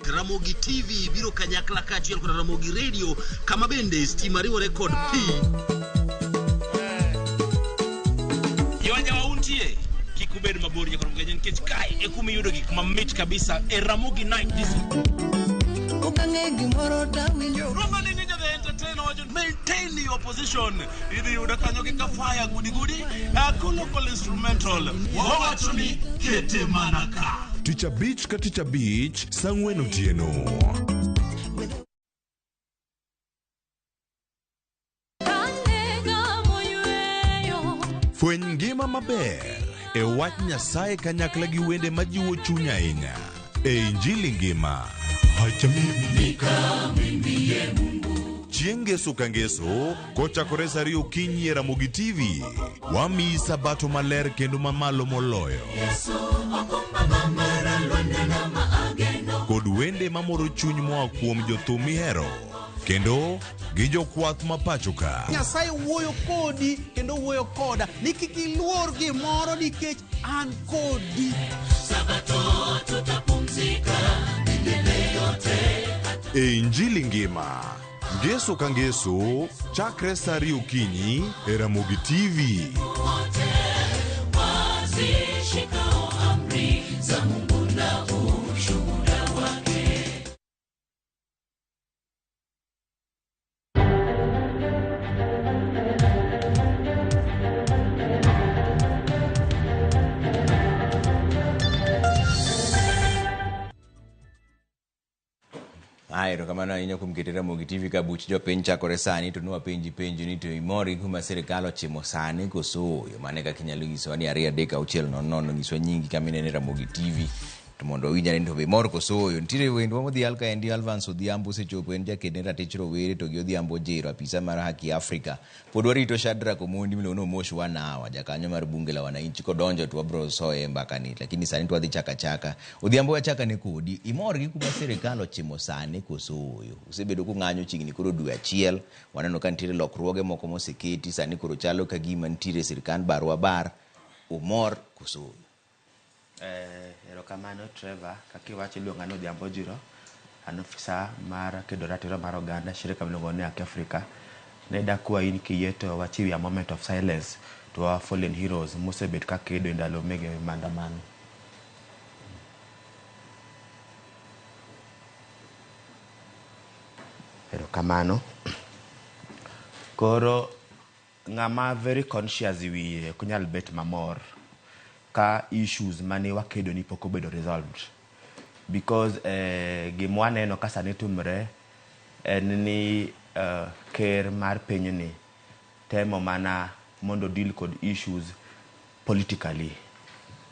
Ramogi TV biro kanyakla kaachiel kod Ramogi Radio kama bende stima riwore kod pi. Jowajawa untie kik ubed mabor nyaka Ramogi nikech kae e kuma iyudo gik mamit kabisa e Ramogi Night Disco. Okang'e gimoro tawinjo. Roma ni Ninja the Entertainer wacho maintain your position. Idhi yudo kanyo gi Kafaya gudi gudi, local instrumental. Wawacho ni kete mana ka. Tich abich ka tich abich saa 4 otieno. Fweny ngima maber e wach Nyasaye kanyakla gi wende majiwo chuny ahinya e Injili ngima. Chieng' ngeso ka ngeso kochakore saa 2 okinyi e Ramogi TV, wamiyi sabato maler kendo mamalo moloyo. Kod wende mamoro chuny moa kuom jothum mihero kendo gi jokwath ma pacho ka. Nyasaye wuoyo kodi kendo wuoyo koda ni kik iluor gimoro nikech an kodi. Sabato tutapumzika milele yote. E Injili ngima, ngeso ka ngeso, chakre saa 2 okinyi e Ramogi TV. Wote wazishikao amri za Mungu na ushuhuda wake. Erokamano ahinya kuom kete Ramogi TV ka buch jopiny chakore sani to nwapenji penjo ni to imor gi kuma sirikal ochimo sani koso ooyo. Mano e kaka inyalo nyisowa ni 2 3 6 0 0 nyiswa nyingi kama inene Ramogi TV to mondo wawinj ane ni to be imor koso ooyo. Nitiere wendwa modhial kaendi Alvance Odhiambo osechopo en jaked ne ratich rowere to gi Odhiambo Ojiro apisa mar Haki Africa. Pod warito Shadrack Omondi miluongo ni Omosh Wanawa jakanyo mar bunge la wananchi kodonjo to wabro soye e mbaka ni lakini sani to wadhi chaka chaka. Odhiambo wachaka ne kodi imor gi kuma sirikal ochimo sani koso ooyo. Usebedo kung'anyo chiegni koro dwe achiel waneno ka nitiere lokruoge moko moseketi sani koro chalo ka gima nitiere sirikand barwa bar umor koso ooyo. Erokamano Trevor, kaka iwacho iluonga ni Odhiambo Ojiro, an ofisa mar kedo ratiro mar oganda shirika miluongo ni Haki Africa. Ne dakwayi ni kiyie to wachiw a moment of silence to our fallen heroes mosebet ka kedo e ndalo mege maandamano. Erokamano. Koro ng'ama very conscious e wiye ok nyal bet mamor ka issues mane wakedo ni pok obedo resolved because gima waneno ka sani timore en ni ker mar pinyni temo mana mondo deal kod issues politically.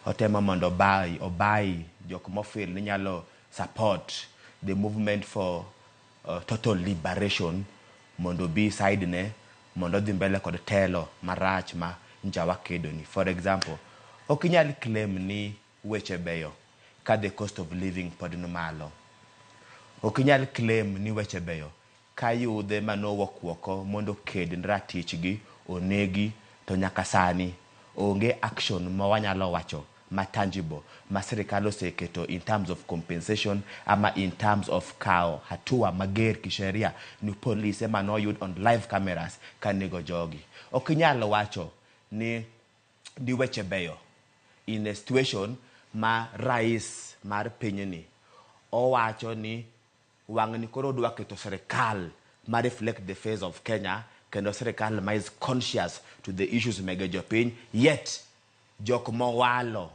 Otemo mondo obai, obai jok mofeel ni nyalo support the movement for total liberation mondo obi side ne mondo odhi mbele kod telo marach ma ncha wakedo ni. For example, ok inyal claim ni weche beyo ka the cost of living pod ni malo. Ok inyal claim ni weche beyo ka yudhe manowuok oko mondo oked ne ratichgi onegi to nyaka sani onge action ma wanyalo wacho ma tangible ma sirikal oseketo in terms of compensation ama in terms of kawo hatua mager kisheria ni polise manoyud on live cameras kanego jogi. Ok inyal wacho ni weche beyo in a situation ma rais mar pinyni owacho ni wang'ni koro odwa keto sirikal ma reflect the face of Kenya kendo sirikal ma is conscious to the issues mege jopiny, yet jok mowalo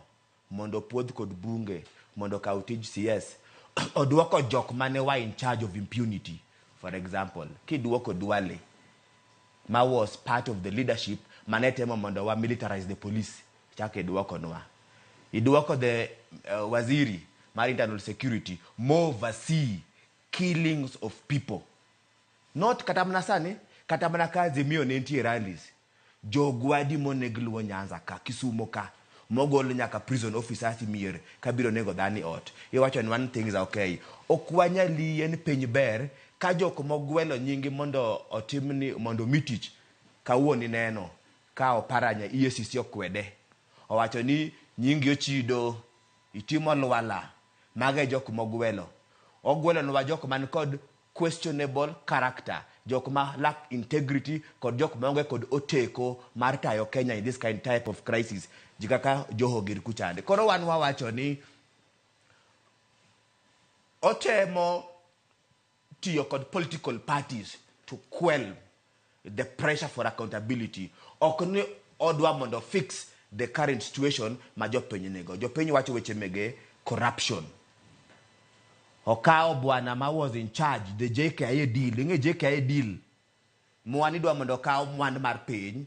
mondo opuodh kod bunge mondo okaw tij CS oduoko jok mane wa in charge of impunity. For example, kiduoko Duale ma was part of the leadership mane temo mondo wa militarize the police, chako iduoko nwa. Iduoko the waziri mar internal security mo oversee killings of people. Not kata mana sani, kata mana ka Azimio ne nitie rallies. Jogwadi moneg Luo Nyanza ka, Kisumo ka, mogol nyaka prison officers mier kabiro nego dhani ot. Iwacho ni one thing is okay. Ok wanyal yie ni piny ber ka jok mogwelo nyingi mondo otimni mondo omi tich kawuono ineno ka Oparanya EACC okwede. Owacho ni nyingi ochido, itimo lwala, mago e jok mogwelo. Ogwelonwa jok man kod questionable character, jok ma lack integrity kod jok maonge kod oteko mar tayo Kenya in this kind type of crisis. Ji kaka Joho gir kuchande. Koro wan wawacho ni otemo tiyo kod political parties to quell the pressure for accountability. Ok ni odwa mondo fix the current situation ma jopiny nigo. Jopiny wacho weche mege corruption. Okawo bwana ma was in charge the JKIA deal. Ing'e JKIA deal mwani dwa mondo okaw mwandu mar piny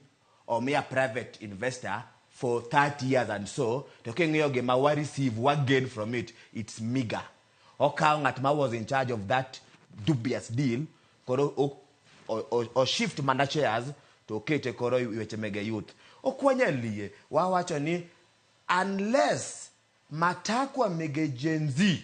omiya private investor for 30 years and so to king'iyo gima wa receive wa gain from it, it's meager. Okawo ng'at ma was in charge of that dubious deal koro o shift mana shares to okete koro weche mege youth. Ok wanyal yie. Wawacho ni unless matakwa mege Gen Z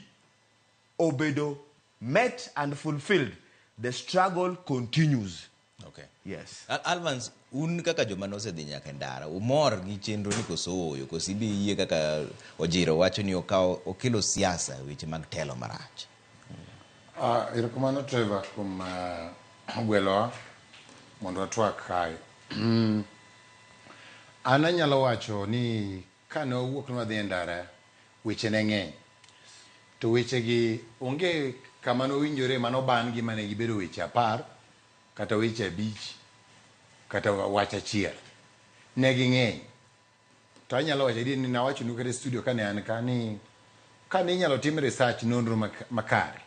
obedo met and fulfilled, the struggle continues. Okay. Yes. Alvans, un kaka joma nosedhi nyaka e ndara, umor gi chenro ni koso ooyo, koso ibi yie kaka Ojiro wacho ni okawo okelo siasa weche mag telo marach? Erokamano Trevor kuom gwelowa mondo watwak kae. An anyalo wacho ni kane wawuok ni wadhi e ndara, weche ne ng'eny. To wechegi onge kama nowinjore manoban gi mane gibedo weche 10 kata weche 5 kata wach achiel. Ne ging'eny. To anyalo wacho adier ni nawachonu kata e studio kane an ka ni kane inyalo tim research nonro makare,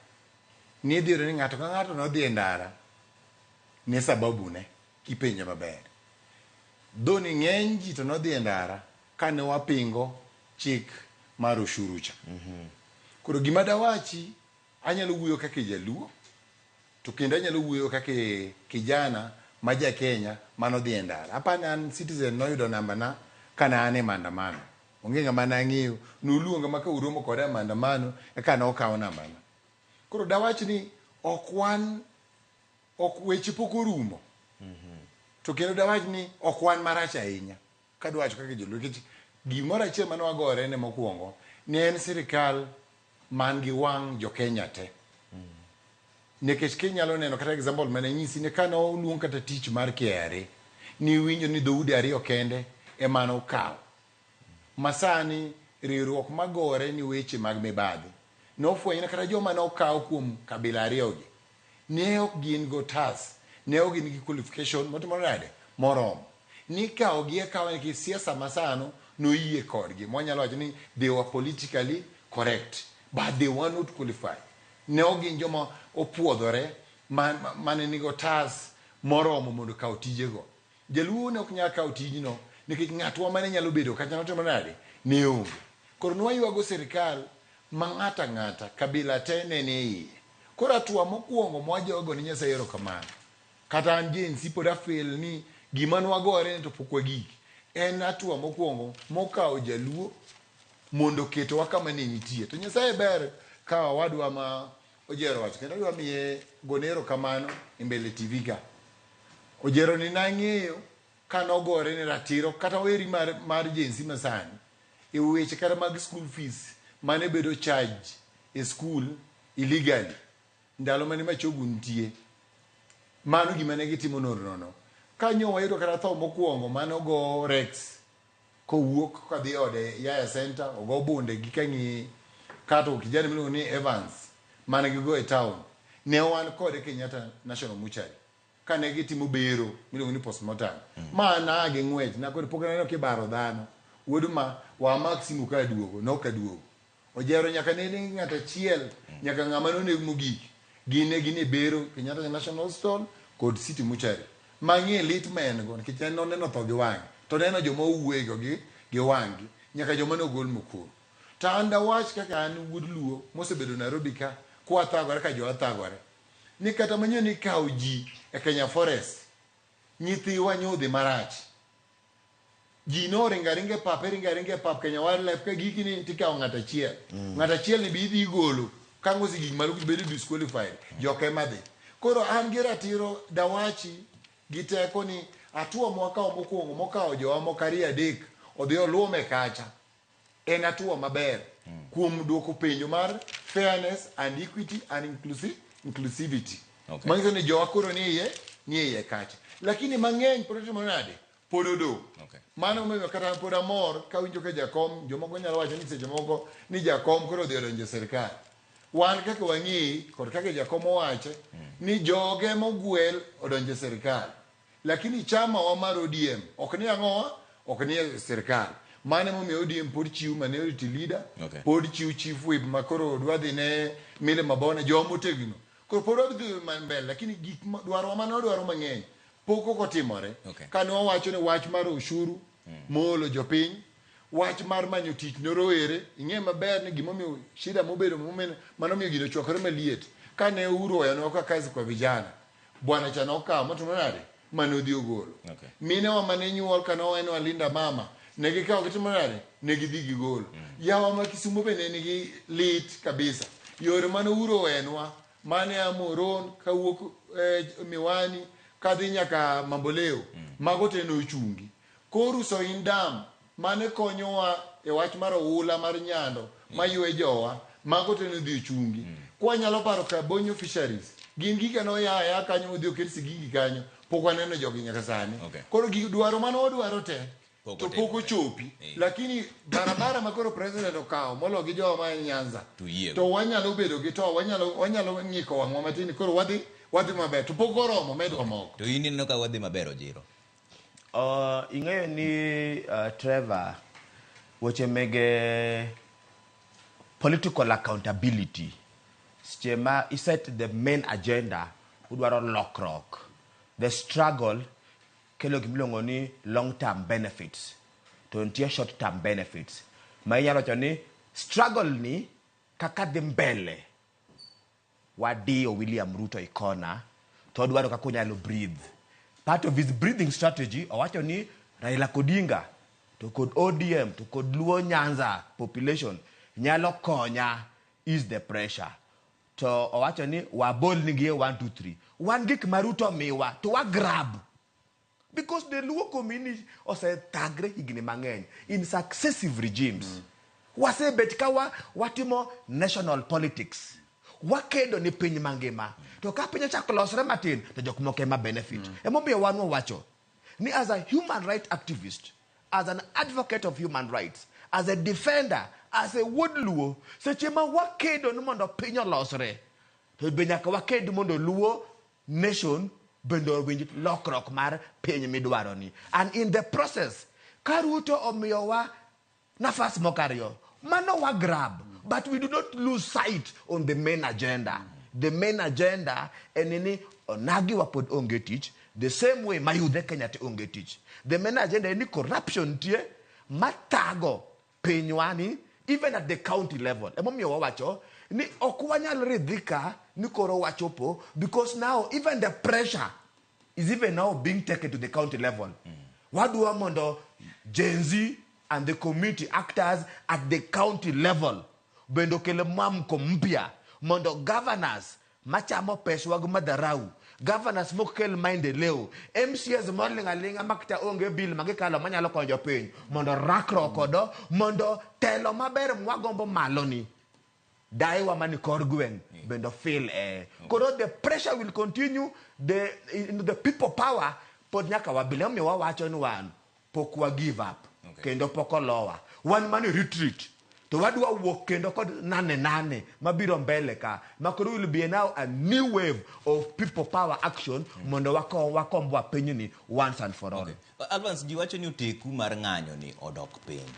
nidhi yudo ni ng'ato ka ng'ato nodhi e ndara ne sababu ne kipenjo maber. Dho ni ng'eny ji to nodhi e ndara kane wapingo chik mar ushuru cha. Koro gima dawachi, anyalo wuoyo kaka jaluo, to kendo anyalo wuoyo kaka kijana ma ja Kenya manodhi e ndara. Apani an citizen noyudo namba na kane an e maandamano. Onge ng'ama nang'eyo, noluonga ma ka uromo koda e maandamano eka nokawo namba na. Koro dawach ni ok wan, ok weche pok orumo. To kendo dawach ni ok wan marach ahinya. Kadwa wacho kaka joluo, nikech gimoro achiel mane wagore ne mokwongo ne en sirikal man gi wang' jo Kenya te. Nikech kinyalo neno kata example mane nyisi ni kane oluong kata tich mar KRA, niwinjo ni dhoudi ariyo kende ema nokawo. Masani riwruok magore ni weche mag mibadhi nofwenyo ni kata joma nokaw kuom kabila ariyogi ne ok gin go tas, ne ok gin gi qualification motimo nade moromo. Nikawo gi akawa nikech siasa masano noyie kodgi. Mwanyalo wacho ni they were politically correct, but they were not qualified. Ne ok gin joma opuodhore mane nigo tas moromo mondo okaw tijego. Jaluo ne ok nyal kawo tijno nikech ng'atwa mane nyalo bedo kacha notimo nade? Ne onge. Koro nwaywago sirikal ma ng'ato ang'ata, kabila te ne ni e iye. Koro hatua mokwongo mwajogo ni Nyasaye erokamano. Kata an Gen Z pod afeel ni gima nwagore ni to pok wagik. En hatua mokwongo mokawo jaluo mondo oketowa kama ne nitie. To Nyasaye ber ka owadwa ma Ojero wacho kendo adwa miye gone erokamano e mbele TV ka. Ojero ni nang'eyo ka nogore ne ratiro kata weri mar, mar Gen Z masani e weche kata mag school fees mane bedo charge e school illegally ndalo mane Machogu nitie. Mano gima ne gitimo nonro no. Kanyo wayudo kata tho mokwongo mane ogo Rex kowuok kadhi ode Yaya Center ogo bunde gi kang'iye kato kijana miluongo ni Evans mane gigo e town ne wan kode Kenyatta National Mortuary kane gitimo bero miluongo ni postmortem ma naa gi ng'wech na kod pok aneno kibaro dhano wuod ma wamak simu ka aduogo nok aduogo Ojero nyaka ne neg ng'at achiel nyaka ng'ama noneg mogik gin ne gin e bero Kenyatta National Hospital kod City Mortuary ma ng'e lit ma en go nikech en noneno tho gi wang'e to neno joma owuoyego gi gi wang'gi nyaka joma nogol Mukuru to an dawach kaka an wuod Luo mosebedo Nairobi ka kwathagore ka jowa thagore ni kata manyo ni kawo ji e Kenya Forest nyithiwa nyodhi marach ji noringo aringa e pap iringo aringa e pap Kenya Wildlife ka gikni tikawo ng'at achiel ng'at achiel ni be idhi igolo ka ang' osegik malo bedo disqualified jok ema dhi koro an gi ratiro dawachi gi teko ni hatua mwakawo mokwongo mokawo jowa moko ariyo adek odhi oluome kacha en hatua maber kuom duoko penjo mar fairness and equity and inclusivity Okay. manyiso ni jowa koro ni iye ni iye kacha lakini mang'eny pod otimo nade pod odong' Okay. mano momiyo kata an pod amor kawinjo ka jakom jomoko nyalo wacho ni seche moko ni jakom koro odhi odonjo e sirikal wan kaka wang'eyi kod kaka jakom owache ni joge mogwel odonjo e sirikal lakini chama wa mar ODM ok ni ang'owa ok ni e sirikal mano emomiyo ODM pod chiwo minority leader Okay. pod chiwo chief whip ma koro dwa dhi ne Mile Mabona jowa motegno koro pod wadhi mbele lakini gik dwarwa mane wadwaro mang'eny pok ok otimore Okay. kane wawacho ni wach mar ushuru moolo jopiny wach mar manyo tich ne rowere ing'e maber ni gimomiyo shida mobedo manomiyo gino ochwakore maliet kane Uhuru oyanwa ka kazi kwa vijana bwana cha nokawo motimo nade mane odhi ogolo Okay. minewa mane nyuol kane owenwa Linda Mama ne gikawo gitimo nade ne gidhi gigolo yawa ma Kisumo be ne nigi lit kabisa yore mane Uhuru owenwa mane a Moron kawuok Miwani kadhi nyaka Mamboleo mago te nochungi Koro Soin Dam mane konyowa e wach mar oula mar Nyando maywe jowa mago te nodhi ochungi kwanyalo paro Kabonyo Fisheries gin gike noya aya kanyo modhi oket sigingi kanyo pok waneno jogi nyaka sani Okay. koro gik dwaro mane wadwaro te Pok to pok otimore. ochopi lakini barabara ma koro president okawo molo gi jowa ma Nyanza To yiego. to wanyalo bedo gi to wanyalo wanyalo ng'iko wang'wa matin koro wadhi wadhi maber to pok oromo medwa moko To in ineno ka wadhi maber Ojiro? Ing'eyo ni Trevor, weche mege political accountability seche ma iset the main agenda udwaro lokruok the struggle kelo gimiluongo ni long term benefits to nitie short term benefits ma inyalo wacho ni struggle ni kaka dhi mbele wadiyo William Ruto e kona to odwaro kaka onyalo breathe. Part of his breathing strategy owacho ni Raila Odinga to kod ODM to kod Luo Nyanza population nyalo konya ease the pressure. To owacho ni wabol nigi e 1 2 3. Wan gik ma Ruto miwa to wa grab. Because the Luo community osethagre higni mang'eny in successive regimes. Wasebet ka wa, watimo national politics. Wakedo ni piny mangima. To ka piny ochako losre matin, to jok moko ema benefit. Emomiyo wan wawacho ni as a human right activist, as an advocate of human rights, as a defender, as a wuod Luo, seche ma wakedo ni mondo piny olosre, to be nyaka waked mondo Luo nation bende owinj lokruok mar piny midwaro ni. And in the process, ka Ruto omiyowa nafas moko ariyo, mano wa grab, but we do not lose sight on the main agenda. The main agenda en ni onagi wa pod onge tich, the same way mayudhe Kenya te onge tich. The main agenda en ni corruption nitie mathago pinywa ni even at the county level. Emomiyo wawacho ni ok wanyal ridhika ni koro wachopo, because now even the pressure is even now being taken to the county level. Wadwa mondo Gen Z and the community actors at the county level bende okel mwamko mpya mondo governors machamo peswa gi madharau, governors mok kel maendeleo, MCAs moling' aling'a makata onge bill magikalo manyalo konyo jopiny, mondo rakruok kodo mondo telo maber mwagombo malo ni daiwa mani kor gweng' bende feel eh. Koro the pressure will continue, the people power pod nyaka wabile. Omiyo wawacho ni wan pok wa give up. Kendo pok olowa. Wan mani retreat to wadwa wuok kendo kod nane nane mabiro mbele ka makoro will be now a new wave of people power action mondo wakombwa pinyni once and for all. Okay. Alvance, ji wacho ni oteku mar ng'anyo ni odok piny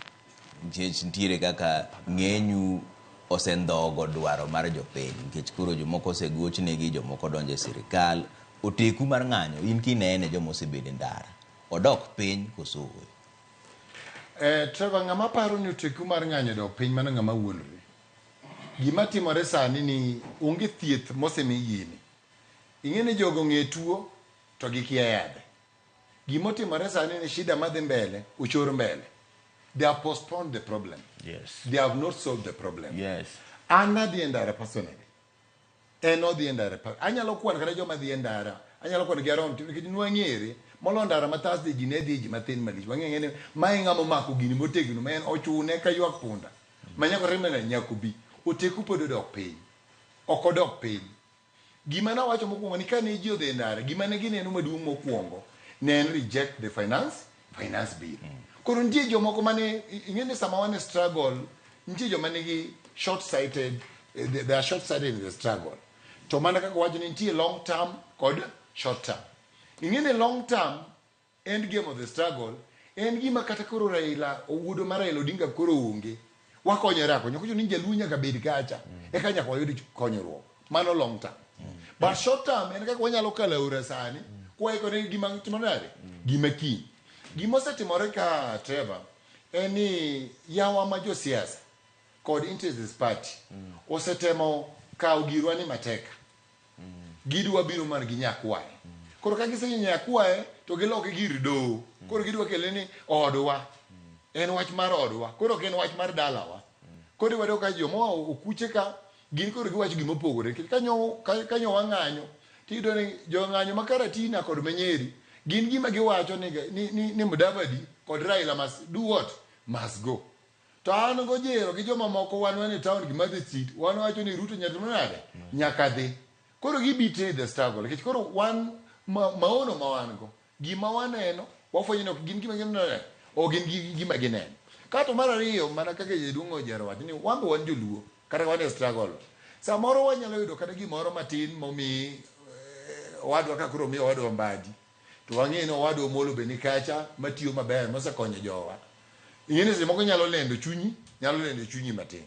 nikech nitiere kaka ng'enyu osendhogo dwaro mar jopiny, nikech koro jomoko osegoch negi, jomoko donjo e sirikal. Oteku mar ng'anyo, in kinene joma osebedo e ndara, odok piny koso ooyo? Trevor, ng'ama paro ni oteku mar ng'anyo dok piny, mano ng'ama wuondore. Gima timore sani ni onge thieth mosemi gini. Ing'e ni jogo ong'e tuo to gikia yadhe. Gimotimore sani ni shida madhi mbele ochor mbele. They have postponed the problem. They have not solved the problem. An nadhi e ndara personally. En odhi e ndara. Anyalo kwano kata joma dhi e ndara. Anyalo kwano gi around nikech nwang'ere molo ndara ma Thursday ji ne dhi ji mathin malich. Wang'e ni mae ng'ama omako gini motegno ma en ochune ka ywak punda. Ma nyaka timne nade? Nyaka obi. Oteku pod odok piny. Ok odok piny. Gima nawacho mokwongo ni kane ji odhi e ndara, gima ne gineno maduong' mokwongo ne en reject the finance bill. Koro nitie jomoko mane ing'e ni sama wan e struggle, nitie joma nigi short sighted, they are short sighted in the struggle. To mana kaka wacho ni nitie long term kod short term. Ing'e ni long term end game of the struggle en gima kata koro Raila owuodo mar Raila Odinga koro onge. Wakonyore akonya. Kocho ni Jaluo nyaka bed kacha. Eka nyaka wayud konyruok. Mano long term. But short term en kaka wanyalo kalo aora sani. Kwaikore gi gima timo nade? Gima kiny. Gima osetimore ka, Trevor, en ni yawa ma josiasa kod interests party osetemo kawo girwa ni mateka. Gidwa biro mar ginyakwaye. Koro ka gisenyakwaye to giloke gir doho. Koro gidwa kele ni odwa. En wach mar odwa. Koro ok en wach mar dalawa. Koro iwado ka joma okuche ka gin koro giwacho gima opogore. Nikech kanyo wang'anyo tiyudo ni jong'anyo ma Karatina kod ma Nyeri gin gima giwacho ni Mudavadi kod Raila must do what? Must go. To an gojero gi joma moko wan e town gi Madhi Street, wan wacho ni Ruto nyaka timo nade? Nyaka dhi. Koro gi betray the struggle. Nikech koro wan maono ma wan go, gima waneno, wafwenyo ni ok gin gima gineno nade? Ok gin gima gineno. Kato mar ariyo, mana kaka jaduong' Ojero wacho ni wan be wan joluo, kata wan e struggle. Samoro wanyalo yudo kata gimoro matin momi owadwa ka koro omi owadwa Mbadi. To wang'e ni owadwa Omolo be ni kacha matiyo maber mosekonyo jowa. Ing'e ni seche moko inyalo lendo chunyi, nyalo lendo chunyi matin.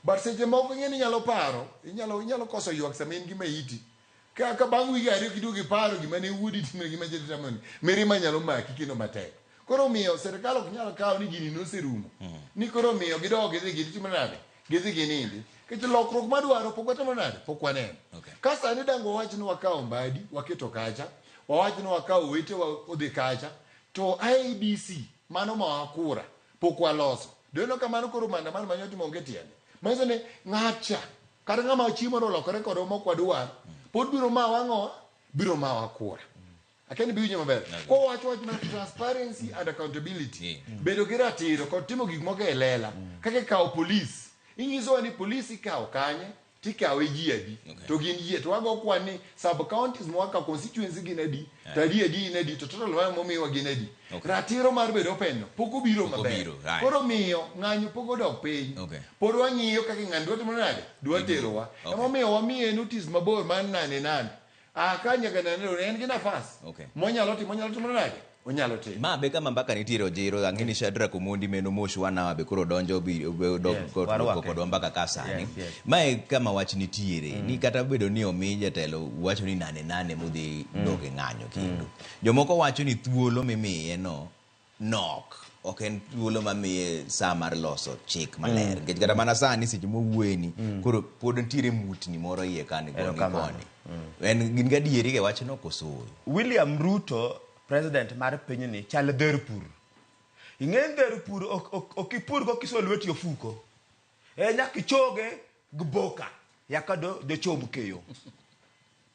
But seche moko ing'e ni inyalo paro, inyalo koso ywak sama in gi maiti. Ka bang' wige 2 kiduogo iparo gima ne wuodi timo gima jetimo ni, mirima nyalo maki kendo matek. Koro omiyo sirikal ok nyal kawo ni gini noserumo. Ni koro omiyo gidog gidhi gitimo nade? Gidhi ginindi. Nikech lokruok madwaro pok watimo nade? Pok waneno. Ka sani dang' wawach ni wakawo Mbadi, waketo kacha, wawach ni wakawo wetewa odhi kacha, to IEBC mano ma wakura pok waloso. Doneno kamano koro maandamano manyo timo onge tiende. Manyiso ni ng'acha kata ng'ama chiemo no olokore kodwa mok wadwar, pod biro mawa ang'o? Biro mawa kura. Akia ni biwinjo maber. Kowacho wach mar transparency and accountability, bedo gi ratiro kod timo gik moko e lela, kaka ikawo polis, inyisowa ni polis ikawo kanye, tikawe ji adi, to gin ji to wago kwan ni sub counties mwaka constituency gin adi, to adi adi gin adi, to total mar momiwa gin adi. Ratiro mar bedo open no pok obiro Pok maber. obiro, right. Koro miyo ng'anyo pok odok piny. Pod wang'iyo kaka ng'ani dwa timo nade? Dwa terowa. Emomiyo wamiye notice mabor mar nane nane. Ah, ka nyaka nane nane en gi nafas. Monyalo timo, onyalo timo nade? Onyalo timo. Ma be kama mbaka nitiere Ojiro, ang'e ni Shadrack Omondi meno mos wanawa be koro donjo bi dok Yes, warwake. kodwa mbaka ka sani. Yes. Mae kama wach nitiere ni kata bedo ni omi jatelo wacho ni nane nane modhi dok e ng'anyo kendo. Jomoko wacho ni thuolo mimiye no nok ok en thuolo mamiye sa mar loso chik maler nikech kata mana sani seche mowuoyeni koro pod nitiere mutni moro iye kani koni Erokamano. koni en gin gadieri e wachno koso ooyo? William Ruto president mar pinyni chal dher pur. Ing'e ni dher pur ok, ok, ok ipur go kiso lweti ofuko. E nyaka ichoge gi boka yaka do dochom keyo.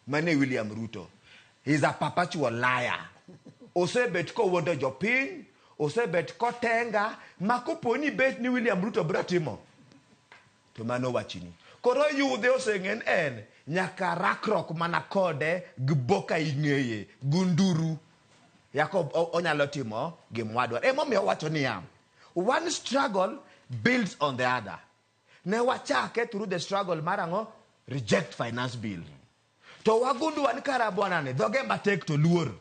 Mane William Ruto. He's a perpetual liar. Osebet kowuondo jopiny, osebet kotenga, ma kopo ni bet ni William Ruto biro timo, to mano wachni. Koro yudhe oseng'e ni en nyaka rakruok mana kode gi boka ing'eye, gi nduru. Yako onyalo timo gimwadwaro. Emomiyo owacho niya, one struggle builds on the other. Ne wachake through the struggle mar ang'o? Reject finance bill. To wagundua ni kara bwana ni dhoge matek to luor.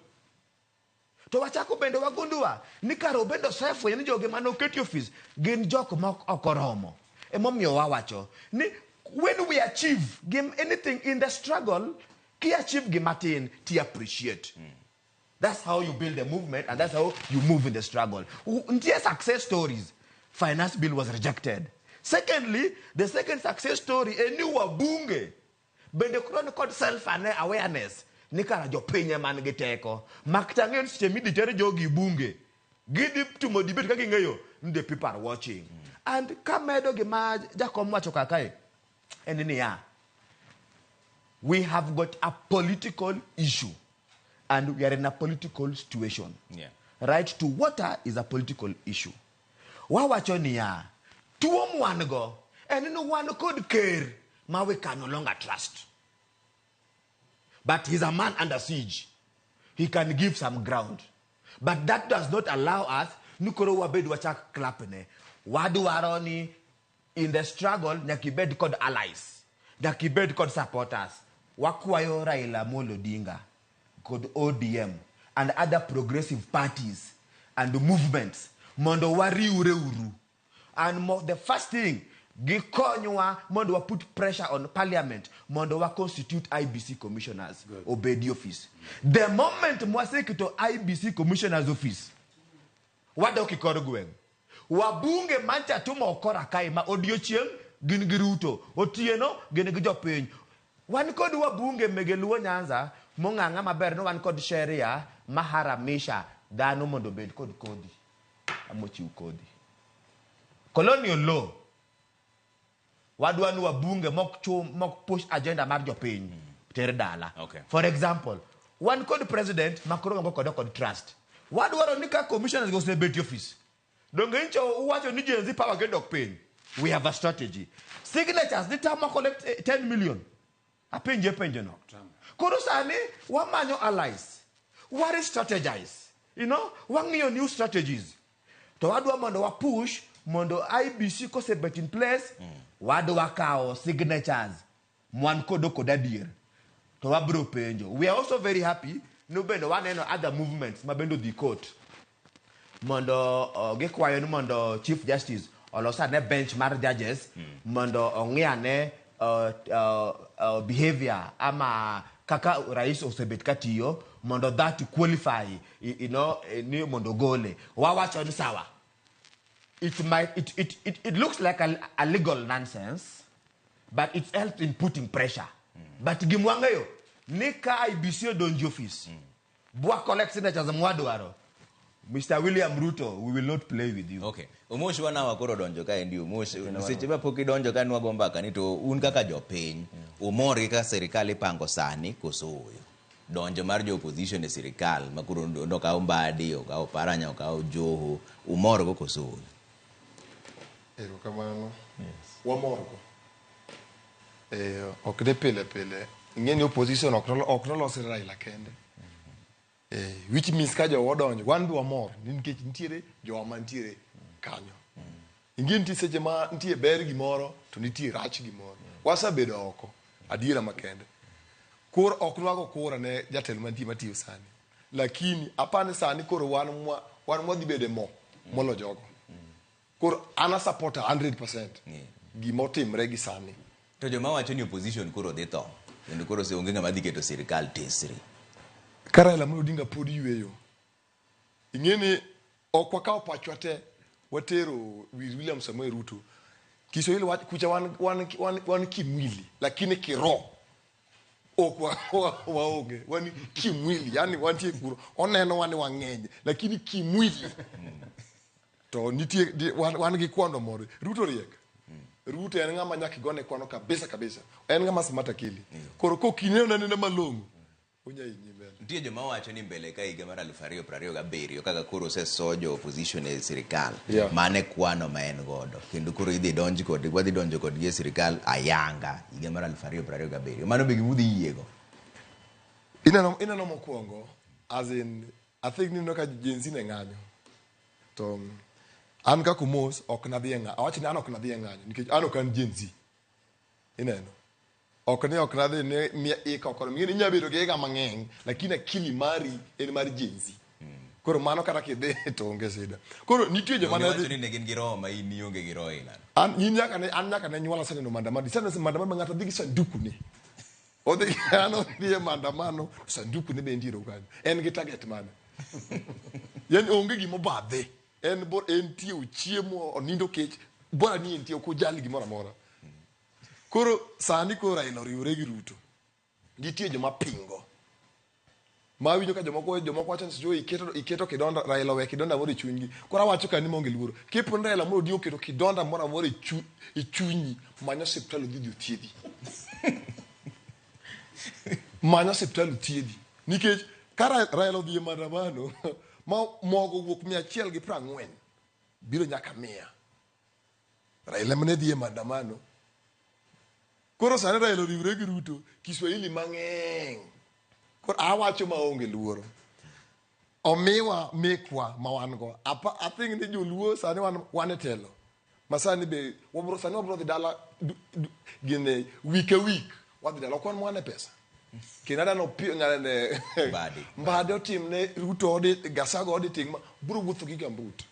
To wachako bende wagundua ni kara obende osefwenyo ni joge mane oketi ofis gin jok ma ok oromo. Emomiyo wawacho ni when we achieve gim anything in the struggle, ki achieve gimatin ti appreciate. That's how you build a movement and that's how you move in the struggle. Nitie success stories. Finance bill was rejected. Secondly, the second success story en ni wabunge bende koro ni kod self awareness ni kara jopiny ema nigi teko. Mak tang'e ni seche midhi ter jogi bunge, gidhi timo debate ka ging'eyo ni the people are watching. And kamedo gima jakom wacho kakae, en niya, we have got a political issue and we are in a political situation. Right to water is a political issue. Wawacho niya, tuo mwan go en ni wan kod ker ma we can no longer trust. But he's a man under siege. He can give some ground. But that does not allow us ni koro wabed wachak clap ne. Wadwaro ni in the struggle nyaka ibed kod allies. Nyaka ibed kod supporters. Wakwayo Raila Amolo Odinga kod ODM and other progressive parties and movements mondo wariwre uru. And the first thing, gikonywa mondo wa put pressure on parliament mondo wa constitute IEBC commissioners obedi office. The moment mwaseketo IEBC commissioners office, wadok e kor gweng'. Wabunge mancha tumo okora kae ma odiochieng' gin gi Ruto, otieno gin gi jopiny. Wan kod wabunge mege Luo Nyanza mong'ang'a maber ni wan kod sheria maharamisha dhano mondo obed kod kodhi ama ochiw kodhi. Colonial law wadwa ni wabunge mok chum mok push agenda mar jopiny ter dala. For example, wan kod president ma koro wango kode kod trust. Wadwaro ni ka commissioners go osebet e office, donge nyicho uwacho ni Gen Z power gedok piny. We have a strategy. Signatures ni tama collect 10 million. Apenje penjo no. Koro sani wamanyo allies. Wa re-strategize. You know, wang'iyo new strategies. To wadwa mondo wa push mondo IEBC kosebet in place, wadwa kawo signatures mwan kodo kod adier. To wabro penjo. We are also very happy no bende waneno other movements ma bende odhi court. Mondo gikwayo ni mondo Chief Justice olos ane bench mar judges mondo ong'i ane behavior ama kaka rais osebet katiyo mondo that qualify you know, ni mondo gole. Wawacho ni sawa. It might it, it, it, it looks like a legal nonsense, but it's helped in putting pressure. But gimwang'eyo ni ka IEBC odonjo office, bwa collect signatures mwadwaro. Mr. William Ruto, we will not play with you. Okay. Omosh wanawa koro donjo kaendi Omosh. Seche ma pok idonjo ka nwago mbaka ni to un kaka jopiny, umor gi kaka sirikal ipango sani koso ooyo? Donjo mar jo opposition e sirikal ma koro okaw Mbadi, okaw Oparanya, okaw Joho, umor go koso ooyo? Erokamano. Wamor go. Ok de pile pile. Ing'e ni opposition ok nolosre Raila kende. Which means ka jowa odonjo, wan be wamor nikech nitiere jowa mantiere kanyo. Ing'e nitie seche ma nitie ber gimoro to nitie rach gimoro. Wasebedo oko, adiera makende. Koro ok nwago kura ne jatelo mantie matiyo sani. Lakini apani sani koro wan mwadhi bedo e mo molo jogo. Koro an a supporter 100% gimotimre gi sani. To joma wacho ni opposition koro dhi tho, kendo koro onge ng'ama dhi keto sirikal tesre. Ka Raila Amolo Odinga pod yweyo, ing'e ni Ok wakawo pachwa te watero wir William Samoei Ruto. Kiswahili kucha wan kimwili lakini kiroho ok waonge. Wan kimwili, yani wantie kuro. Oneno wan wang'eny lakini kimwili. To nitie wan gi kwano moro. Ruto riek. Ruto en ng'ama nyaka igone kwano kabisa kabisa. En ng'ama smart akili. Koro kokineno anena malong'o, onya hinyi mbele. Nitie joma wacho ni mbele ka higa mar 2027 kaka koro osesojo opposition e sirikal. Mane kwano ma en godo. Kendo koro idhi donj kod wadhi donjo kodgi e sirikal ayanga higa mar 2027. Mano be gima udhi yiego. Ineno mokwongo, as in, I think nineno ka Gen Z ne ng'anyo. To an kaka Omos ok nadhi e ng'anyo. Awach ni an ok nadhi e ng'anyo nikech an ok an Gen Z. Ineno? Ok ni ok nadhi ni miya ika ok oromo. Ing'e ni inya bedo gi higa mang'eny lakini akili mari en mar Gen Z. Koro mano kata kidhi to onge shida. Koro nitie joma ne dhi ni ne gin gi roho ma in ionge gi roho ilano. An in nyaka ne an nyaka ne nyuola aseneno maandamano. Iseneno maandamano ma ng'ato dhi gi sanduku ne. Odhi an odhi e maandamano sanduku ne be nitiere kanyo. En gi target mane? Yani onge gima obadhe. En bo entie ochiemo onindo kech bora ni entie ok ojal gimoro amora. Koro sani koro Raila oriwore gi Ruto. Nitie joma pingo. Ma awinjo ka jomoko wacho ni sijui iketo kidonda Raila owe kidonda moro e chunygi. Koro awacho ka ni maonge luoro. Kipo ni Raila moro Odinga oketo kidonda moro amora e chunyi, many osiptal odhi othiedhi. Many osiptal othiedhi. Nikech ka Raila odhi e maandamano ma mogo owuok 140 biro nyaka 100. Raila mane dhi e maandamano. Koro sani Raila oriwre gi Ruto, Kiswahili mang'eny. Koro awacho maonge luoro. Omiwa mekwa ma wan go. I think ni joluo sani wan e telo. Ma sani be wabro sani wabro dhi dala gine week a week wadhi dala ok wan mwane pesa. Kendo adano ng'ane Mbadi. Mbadi otimne Ruto audit, Gachagua auditing ma bro wuotho gi gambut.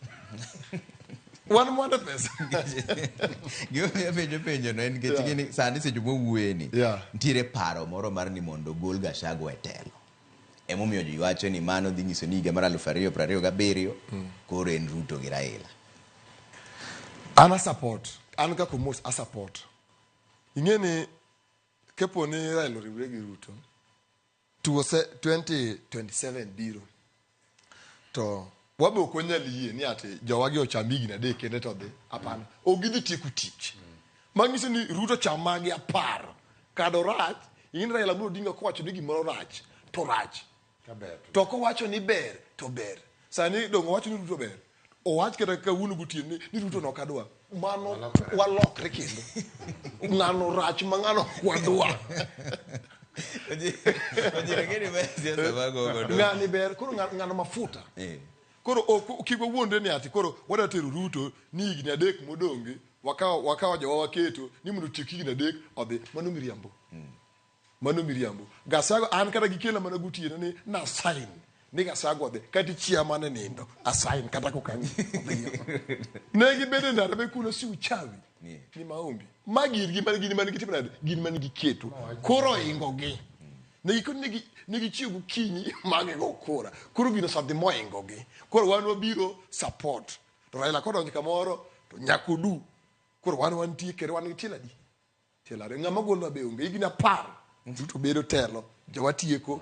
Wan mwane pesa. Gimomiyo apenjo penjo no en nikech ing'e ni sani seche mwawuoye ni nitiere paro moro mar ni mondo ogol Gachagua e telo. Emomiyo ji wacho ni mano dhi nyiso ni higa mar 2027 koro en Ruto gi Raila. An a support. An kaka Omos a support. Ing'e ni kapo ni Raila oriwre gi Ruto 2027 biro to wabe ok wanyal yie ni ati jowagi ocham higni adek kende to dhi. Hapana. Ok gidhi tieko tich. Manyiso ni Ruto cham magi 10. Kado rach, in Raila Amolo Odinga kowacho ni gimoro rach, to rach. To kowacho ni ber, to ber. Sani dong' owacho ni Ruto ber. Owach kata kawuono gotieno ni Ruto no ok adwa. Mano walokre kendo. Ng'ano rach ma ng'ano ok wadwa. Ng'ani ber, koro ng'ano mafuta. Koro ok kik wawuondre ni ati koro wadwa tero Ruto ni higni 3 modong'gi, wakawo jowa waketo ni mondo otiek higni 3 odhi. Mano miriambo. Mano miriambo. Gachagua an kata gikela mana gotieno ni na sign ni Gachagua odhi kata chia mane nindo a sign kata kokang'i odhi. Ne gibedo e ndara be kuno si uchawi ni maombi. Ma girgi mane gin mane gitimo nade? Gin mane giketo. Koro oingo gi. Ne gichiew gokinyi ma gigo kura. Koro gino osedhi moingo gi. Koro wan wabiro support. To Raila kodonjo kamoro to nyaka odu. Koro wan wantie kendo wan gi tielo adi? Tielo ariyo. Ng'ama golwa be onge. Higni 10 Ruto bedo telo. Jowa tieko.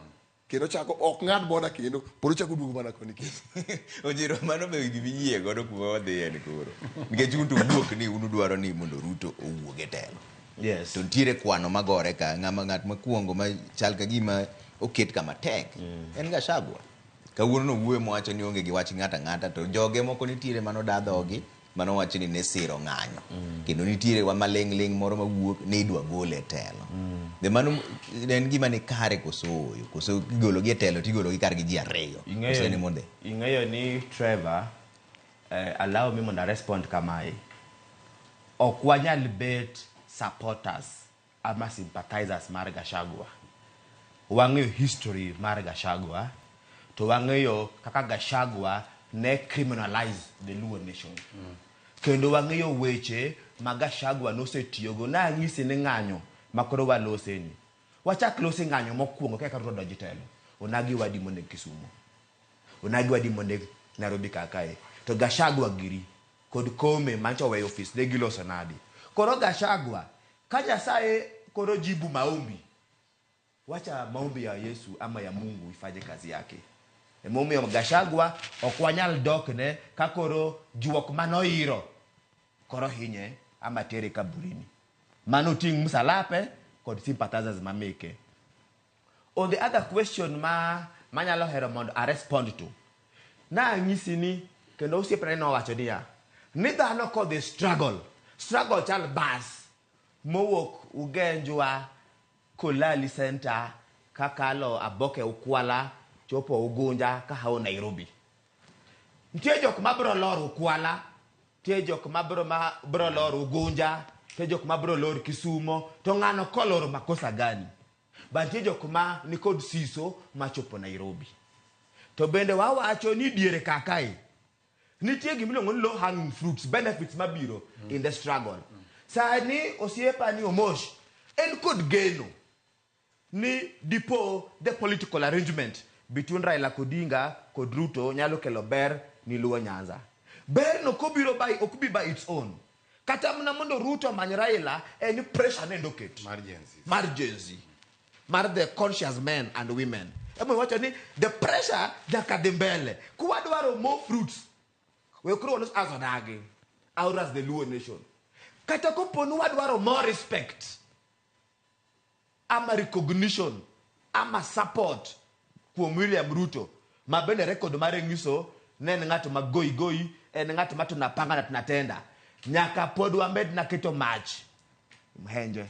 Kendo chako ok ng'ad boda kendo pod ochako duogo mana koni kendo. Ojiro mano be gima iyie godo kuma wadhiye ni koro. Nikech un to uwuok ni un udwaro ni mondo Ruto owuog e telo. Yes. To nitiere kwano magore ka ng'ama ng'at mokwongo ma chal ka gima oket kama tek en Gachagua. Kawuono no wuoyo mowacho ni onge gi wach ng'ato ang'ata to joge moko nitiere manoda dhogi manowacho ni ne siro ng'anyo. Kendo nitiere wa maling' ling' moro mawuok ni idwa gole e telo. Be mano en gima ni kare koso ooyo? Koso igolo gi e telo to igolo gi kar gi ji ariyo? Koso en ema odhi? Ing'eyo ni Trevor, allow me mondo a respond kamae. Ok wanyal bet supporters ama sympathizers mar Gachagua. Wang'eyo history mar Gachagua, to wang'eyo kaka Gachagua ne criminalize the Luo nation. Kendo wang'eyo weche ma Gachagua nosetiyogo. Nang'isi ni ng'anyo ma koro waloseni. Wachak lose ng'anyo mokwongo kaka Ruto donjo e telo. Onagi wadi moneg Kisumo. Onagi wadi moneg Nairobi kar kae. To Gachagua giri kod Kome mancho oweyo ofis ne giloso nadi. Koro Gachagua ka Nyasaye koro jibu maombi, wacha maombi ya Yesu ama ya Mungu ifanye kazi yake. Emomiyo Gachagua ok wanyal dokne ka koro juok manoiro koro hinye ama tere kaburini. Mano ting' msalape kod sympathizers mameke. On the other question ma manyalo hero mondo a respond to. Na anyisi ni kendo osiepna nowacho niya, ni dhano kodhi struggle, struggle chal bas mowuok Ugenjwa Kolali Center kakalo Aboke Ukwala chopo Ugunja kahawo Nairobi. Nitie jok mabro lor Ukwala, nitie jok mabro ma bro lor Ugunja, nitie jok mabro lor Kisumo, to ng'ano koloro makosa gani? Ba nitie jok ma nikod siso machopo Nairobi. To bende wawacho ni diere kakae nitie gimiluongo ni low hanging fruits, benefits mabiro in the struggle. Sani osiepa ni Omosh en kod geno ni dipo the political arrangement between Raila Odinga kod Ruto nyalo kelo ber ni Luo Nyanza. Ber no kobiro by ok bi by its own. Kata mana mondo Ruto omany Raila en pressure nendo oket. Mar Gen Z. Mar Gen Z. Mar the conscious men and women. Emo wacho ni the pressure nyaka dhi mbele. Kwadwaro more fruits. We koro walos as onagi. Out as the Luo nation. Kata kopo ni wadwaro more respect ama recognition ama support kuom William Ruto ma bende record mare nyiso ne en ng'at ma goi goi, en ng'at ma tunapanga na tunatenda. Nyaka pod wamed na keto mach mhenje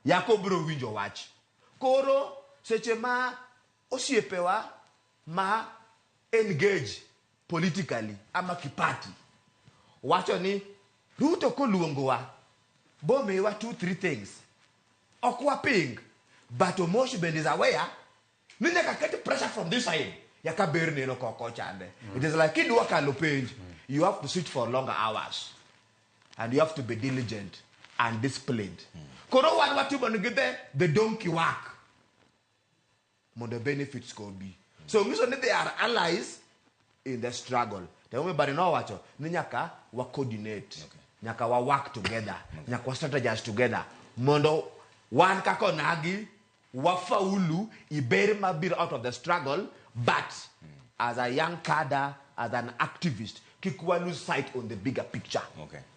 yako biro winjo wach. Koro seche ma osiepewa ma engage politically ama kipati wacho ni Ruto koluongowa bomiwa 2-3 things ok waping, but Omosh bende is aware ni nyaka ket pressure from this side yaka ber neno koko chande. It is like kidwa kalo penj, you have to sit for longer hours and you have to be diligent and disciplined. Koro wan watimo nigi the donkey work mondo benefits ko bi. So nyiso ni they are allies in the struggle. To emomiyo bade nowacho ni nyaka wa coordinate, nyaka wa work together, nyaka wa strategize together mondo wan kaka onagi wafaulu iber mabiro out of the struggle. But as a young cadre, as an activist, kik wa lose sight on the bigger picture.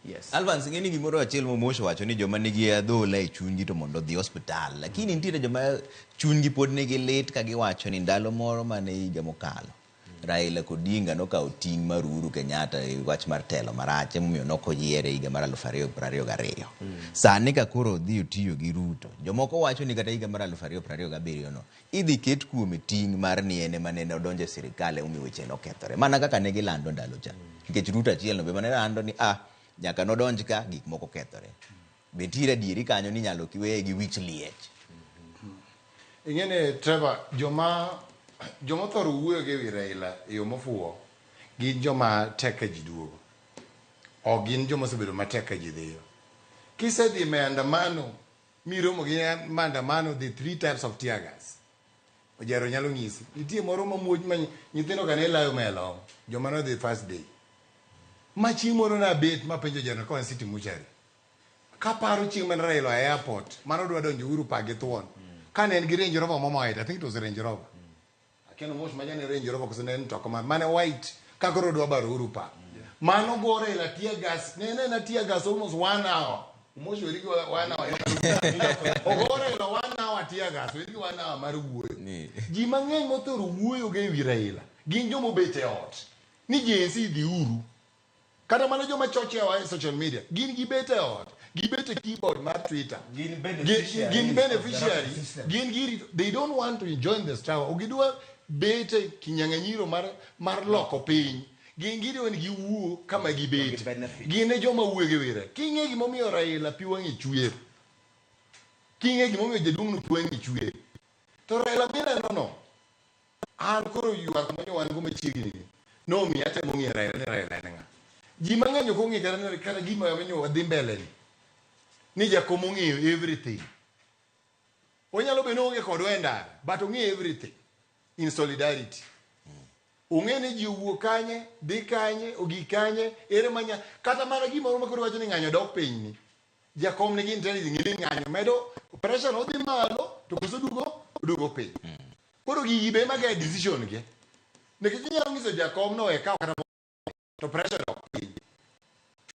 Yes. Alvans, ing'e ni gimoro achiel momosho wacho ni joma nigi adhola e chunygi to mondo odhi osiptal, lakini nitiere joma chunygi pod nigi lit ka giwacho ni ndalo moro mane higa mokalo Raila Odinga nokawo ting' mar Uhuru Kenyatta e wach mar telo marach, emomiyo nokoyiere higa mar 2022. Sani ka koro odhi otiyo gi Ruto, jomoko wacho ni kata higa mar 2027 no idhi ket kuome ting' mar ni en ema nene odonjo e sirikal, emomiyo weche nokethore mana kaka ne gilando ndalo cha, nikech Ruto achiel no be mane lando ni nyaka nodonj ka gik moko kethore. Be nitiere adieri kanyo ni inyalo weye gi wich liech? Ing'e Trevor, joma othoro wuoyo gi ewi Raila e yo mofuwo gin joma tek ka ji duogo. Ok gin joma osebedo matek ka ji dhiyo. Kisedhi e maandamano miromo gi maandamano, the three types of tear gas. Ojero nyalo nyisi. Nitie moro mamuoch ma nyithindo ka ne layo melo joma nodhi first day. Ma chieng' moro nabet mapenjo Ojero ka wan City Mortuary. Kaparo chieng' mane Raila oa e airport, mano dwa donjo Uhuru Park gi thuon. Kane en gi Range Rover mo white, I think it was a Range Rover. Akia ni Omosh maja ne Range Rover koso ne en mtoka mane white ka koro dwa baro Uhuru Park. Mano go Raila tear gas, ne en ena tear gas almost one hour. Omosh weri gi one hour. Ogo Raila 1 hour tear gas, weri gi 1 hour mar wuoyo. Ji mang'eny mothoro wuoyo go ewi Raila gin joma obet e ot. Ni Gen Z dhi uru. Kata mana joma chochewa e social media gin gibet e ot, gibet e keyboard mar Twitter. Gin Gin beneficiaries beneficiary, of the system. Gin giri, they don't want to join the struggle. Ok gidwa bet e kinyang'anyiro mar loko piny. Gin gidwa ni giwuo kama gibet. Gin e joma wuoyo gi wire. King'e gimomiyo Raila pi wang'e chwer. King'e gimomiyo jaduong' no pi wang'e chwer. To Raila mineno no, an koro ywak manyo wan go machiegni ni nomiyo atemo ng'eyo Raila ni Raila en ng'a. Ji mang'eny ok ong'e kata gima manyo wadhi mbele ni. Ni jakom ong'eyo everything. Onyalo bedo ni oonge kodwa e ndara, but ong'eyo everything in solidarity. Ung'e ni ji owuok kanye, dhi kanye, ogik kanye, ere manya kata mana gimoro ma koro wacho ni ng'anyo dok piny ni. Jakom nigi intelligence ng'e ni ng'anyo medo pressure no dhi malo to koso duogo oduogo piny. Koro gigi be ema gae decision gi. Nikech inyalo nyiso jakom no we kaw kata to pressure dok piny.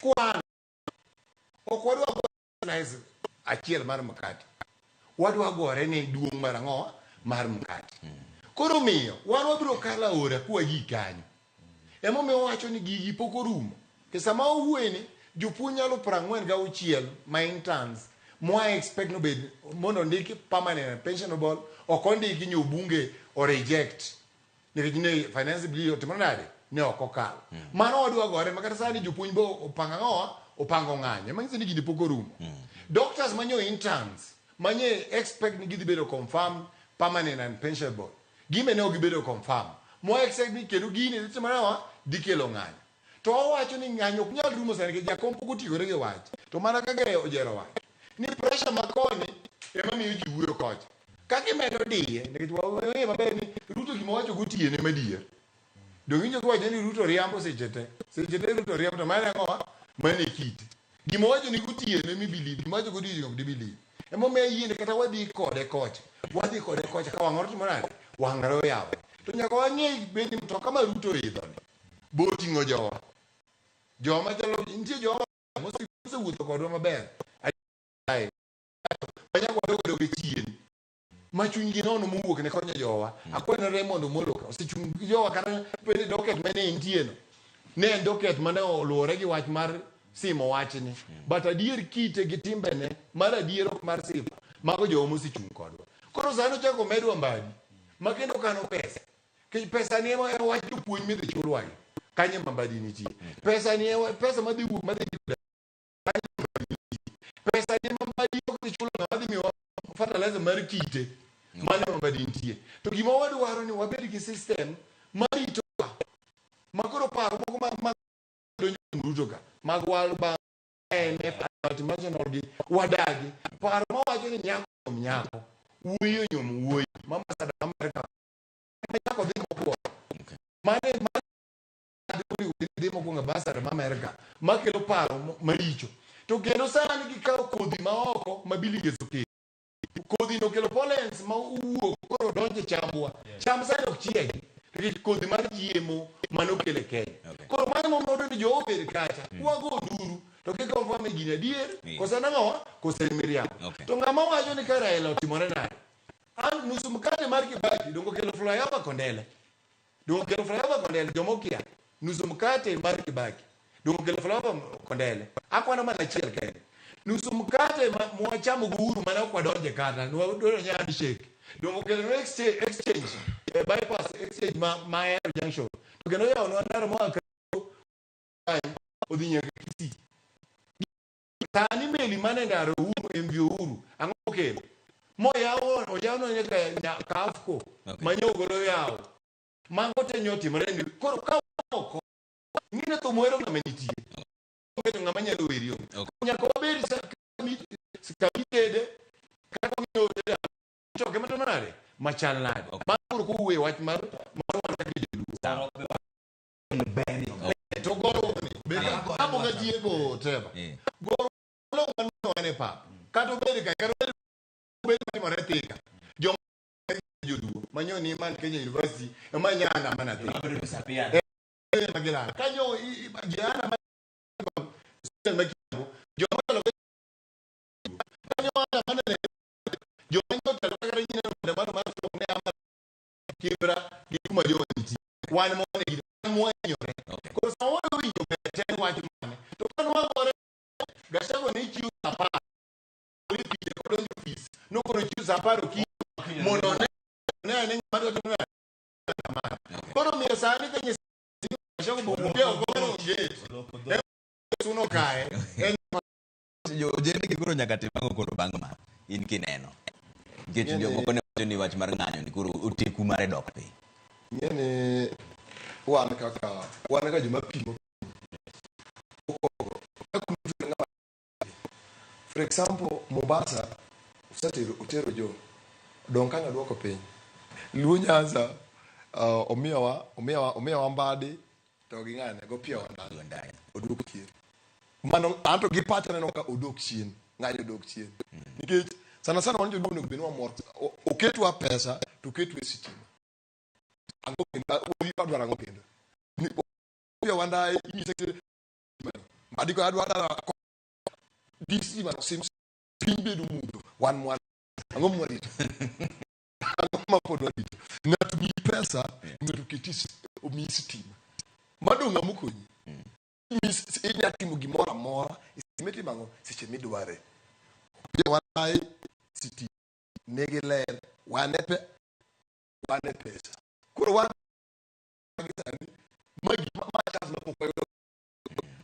Kwan ok wadwa go slice achiel mar mkate. Wadwa gore ni duong' mar ang'o mar mkate. Koro miyo wan wabiro kalo aora kwagik kanyo. Emomiyo wawacho ni gigi pok orumo. Ke sama wawuoye ni jopuonj nyalo 46 ma interns mwa expect nobed mondo ondiki permanent and pensionable ok ondiki nyo bunge o reject nikech ne finance bill otimore nade ne ok okalo. Mano wadwa gore ma kata sani jopuonj bo opango ang'owa opango ng'anyo manyiso ni gini pok orumo. Doctors manyo interns manye expect ni gidhi bedo confirmed permanent and pensionable gime ne ok gibedo confirm mwa expect ni kendo gini dhi timore ang'owa dhi kelo ng'anyo. To wawacho ni ng'anyo ok nyal rumo sani nikech jakom pok otikore gi wach. To mana kaka Ojero wacho ni pressure ma koni ema miyo ji wuoyo kocha. Kaka imedo diye nikech wang'eyo maber ni Ruto gima owacho gotieno ema adier. Donge iwinjo kiwacho ni Ruto riambo seche te. Seche te Ruto riambo to mano ang'owa? Mano e kite. Gima owacho ni gotieno ema ibelieve, gima owacho godiochieng' ok dibelieve. Emomiyo ayie ni kata wadhi kode kocha, wadhi kode kocha ka wang'ore timo nade? Wang'ore oyawore. To nyaka wang'e bende mtoka ma Ruto oidho ni bo oting'o jowa. Jowa machalo nitie jowa mosewuotho kodwa maber. Aye. Manyaka wadog adog e chien. Ma chunygi nono mowuok ne konyo jowa. Akwano Raymond Omolo ka osechung' gi jowa kata bende docket mane entie no. Ne en docket mane oluwore gi wach mar simo wachni. But adier kite gi timbene mar adier ok mar sifa. Mago jowa mosechung' kodwa. Koro sani ochako omedwa mbadi. Ma kendo kano pesa. Nikech pesa ni ema wach jopuonj midhi chulwagi. Kanyo ema mbadi nitie. Pesa ni ema pesa madhi wuok madhi pesa ni ema mbadi ok dhi chulo ng'ama dhi miyowa fertilizer mar kite. Mano ema mbadi nitie. To gima wadwaro ni wabed gi system maritowa. Ma koro paro moko ma donjo kuom Ruto ka mag World Bank, IMF, multinational gi wadagi. Paro mawacho ni nyako onyuom nyako, wuoyi onyuom wuoyi, ma ambassador ma Amerika nyako dhi mokwongo. Mane mane dhi mokwongo ambassador ma Amerika makelo paro maricho. To kendo sani gikawo kodhi ma oko ma Bill Gates okelo. Kodhi no okelo pollens ma owuok koro donjo e chambwa. Cham sani ok chiegi nikech kodhi mar GMO mane okel e Kenya. Koro mano emomiyo wadwa ni jowa obed kacha. Wago nduru to kiconfirm ni gini adier koso en ang'owa koso en miriambo. To ng'ama wacho ni ka Raila otimore nade? An nusu mkate mar Kibaki dongo okelo flyover Kondele. Dongo okelo flyover Kondele joma okia. Nusu mkate mar Kibaki dongo okelo flyover Kondele. Akwano mana achiel kende. Nusu mkate ma mwachamo go Uhuru mane ok wadonje kata nwadwaro ni handshake. Dongo okelo exchange, exchange bypass exchange ma Ahero Junction. To kendo oyawonwa ndara moa odhi nyaka Kisii. Sani meli mane ndara Uhuru MV Uhuru ang'o okelo? Moyawo oyawo nyaka Kafco manyo ogolo yawo. Mago te nyo timore ni koro ka oko ng'ine thum wero ng'ama nitie. Onge ng'ama nyalo weri onge. Nyaka wabed kamitede kaka ong'eyo tedo choke matimo nade machal nade. Mano koro kowuoyo e wach mar wan kaka joluo. To goruokni be kapok atieko Trevor. Goruok wan wan e pap. Kata obed ka kata obed matimore Thika. Joma joluo manyo ni man Kenya University ema nyana mana Thika. Ema gilal. Kanyo ji andamano ma Kiambu, joma otelo kanyo andamano ne joma otelo kata nyineno maandamano mar ne ama Kibra gi kuma jowa nitie. Wan mone gi wan mwahinyore. Koro sama wadwa winjo ber to en wach mane? To ka nwagore Gachagua ne chiwo saa apar ipije kodonjo ofis nokono chiwo saa apar okinyi mondo one ane ng'ama dwa timo nade kamano. Koro omiyo sani ka Nyasaye Gachagua bowuok e oko mar gate suno kae en Ojende koro nyaka tim ang'o koro bang' ma in kineno? Nikech jomoko ne wacho ni wach mar ng'anyo ni koro oteku mare dok piny. Ing'e ni wan kaka wan kaka joma pimo For example, Mombasa osetero otero jo dong kanyo duoko piny. Luo Nyanza Omiyowa omiyowa omiyowa Mbadi to gi ng'ane go Opiyo Wandayi odwoko chien. Mano anto gi pacha aneno ka odok chien, ng'anyo odok chien. Nikech sana sana wan joluo onego bed ni wamor. Oketwa pesa to oketwa e sitima. Ang'o kendo? Wadwaro ang'o kendo? Opiyo Wandayi inyise Mbadi ko adwa di sitima no sim piny bedo mudho wan mwan ang'o mwarito ang'o ma pod warito ng'ato miyi pesa ng'ato keti omiyi sitima madong' ng'ama okonyi inya timo gimoro amora mitimo ang'o seche midware Opiyo Wandayi sitima nigi ler wan e pe wan e pesa koro wan gi sani ma gima ma chance ma pok wayudo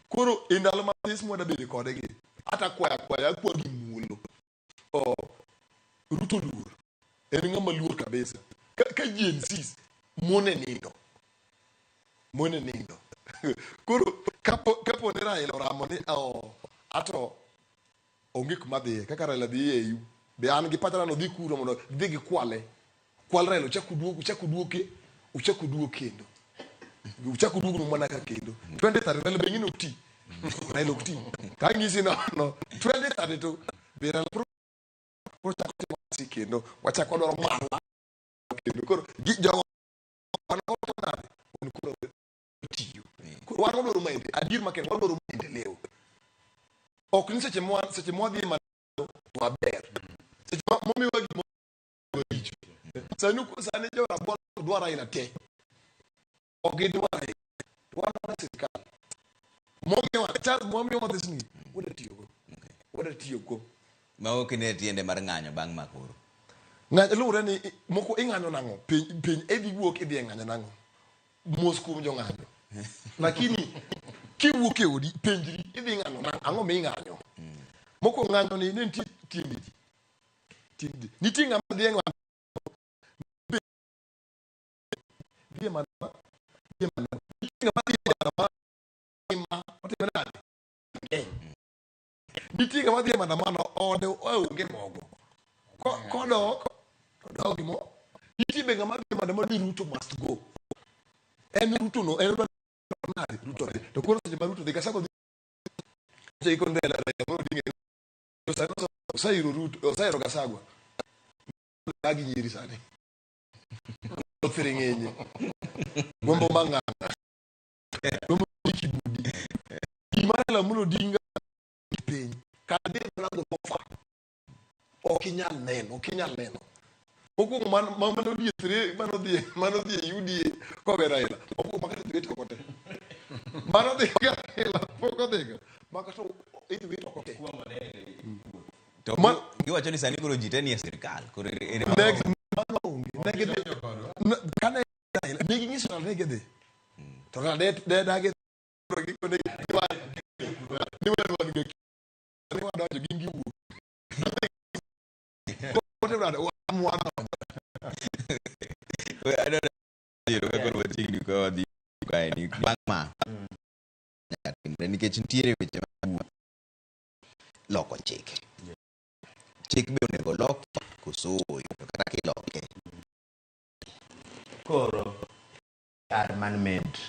koro e ndalo mathis mwada bedo kode gi ata kwaya akwaya akwa gi muolo oh, Ruto luor en ng'ama luor kabisa ka Gen Zs mone nindo mone nindo koro kapo ni Raila oramo ni oh, ato onge kuma dhiye kaka Raila dhi e EU be an gi pacha ni odhi kuro mondo gidhi gikwale kwal Raila uchak uduog uchak uduoke uchak uduog kendo uchak uduog mana ka kendo 2030 Raila be ng'ini ok ti Raila ok ti kang'isi nono 2032 be Raila bro chako timo si kendo wachako wadwaro marwa kendo koro gi jogo wan goto nade wan koro tiyo koro wan wadwaro maendeleo adier makende wadwaro maendeleo ok ni seche mwa seche mwadhi e maendeleo to waber seche momiwa gimoro richo sani sani jo rabuon dwa Raila te ok gidwa Raila to wan mana sirikal momiwa chance momiwa this ni wada tiyogo wada tiyogo Ma ok ne tiende mar ng'anyo bang' ma koro. Ng'anyo luwore ni moko ing'anyo nang'o piny piny idhi wuok idhi e ng'anyo nang'o mos kuom jong'anyo lakini kiwuok e odi penjri idhi ng'anyo nang'o ang'o ming'anyo moko ng'anyo ni ne nitie tiende ji tiende ji nitie ng'ama dhi e ng'anyo dhi e maandamano dhi e maandamano nitie ng'ama dhi e maandamano ma otime nade nitie ng'ama dhi e maandamano ode onge mogo kodok to dok gi mo nitie be ng'ama dhi e maandamano ni Ruto must go en Ruto no en odwa nade Ruto dhi to koro seche ma Ruto dhi Gachagua dhi seche giko Raila Raila Amolo Odinga to sani oseiro Ruto oseiro Gachagua gi nyiri sani othiring'enye gombo mang'ana gombo kibudi gima Raila Amolo Odinga piny kata dhi mana gorofa ok inyal neno ok inyal neno mokwongo manodhi manodhi manodhi e UDA kowe Raila mokwongo makata dhi wit oko te manodhi ga Raila pok odhiga makata idhi wit oko te To giwacho ni sani koro ji te nie sirikal. Koro ere mano onge ne gidhi kane Raila ne ginyiso Raila ni gidhi to Raila de dagi gikone ni wan wan gi ni wadonjo gin giwuok Koro wachiegni ka wadhi kaendi bang' ma nyaka timre nikech nitiere weche ma loko chike. Chik be onego loki koso ooyo to kata kiloke Koro are man-made.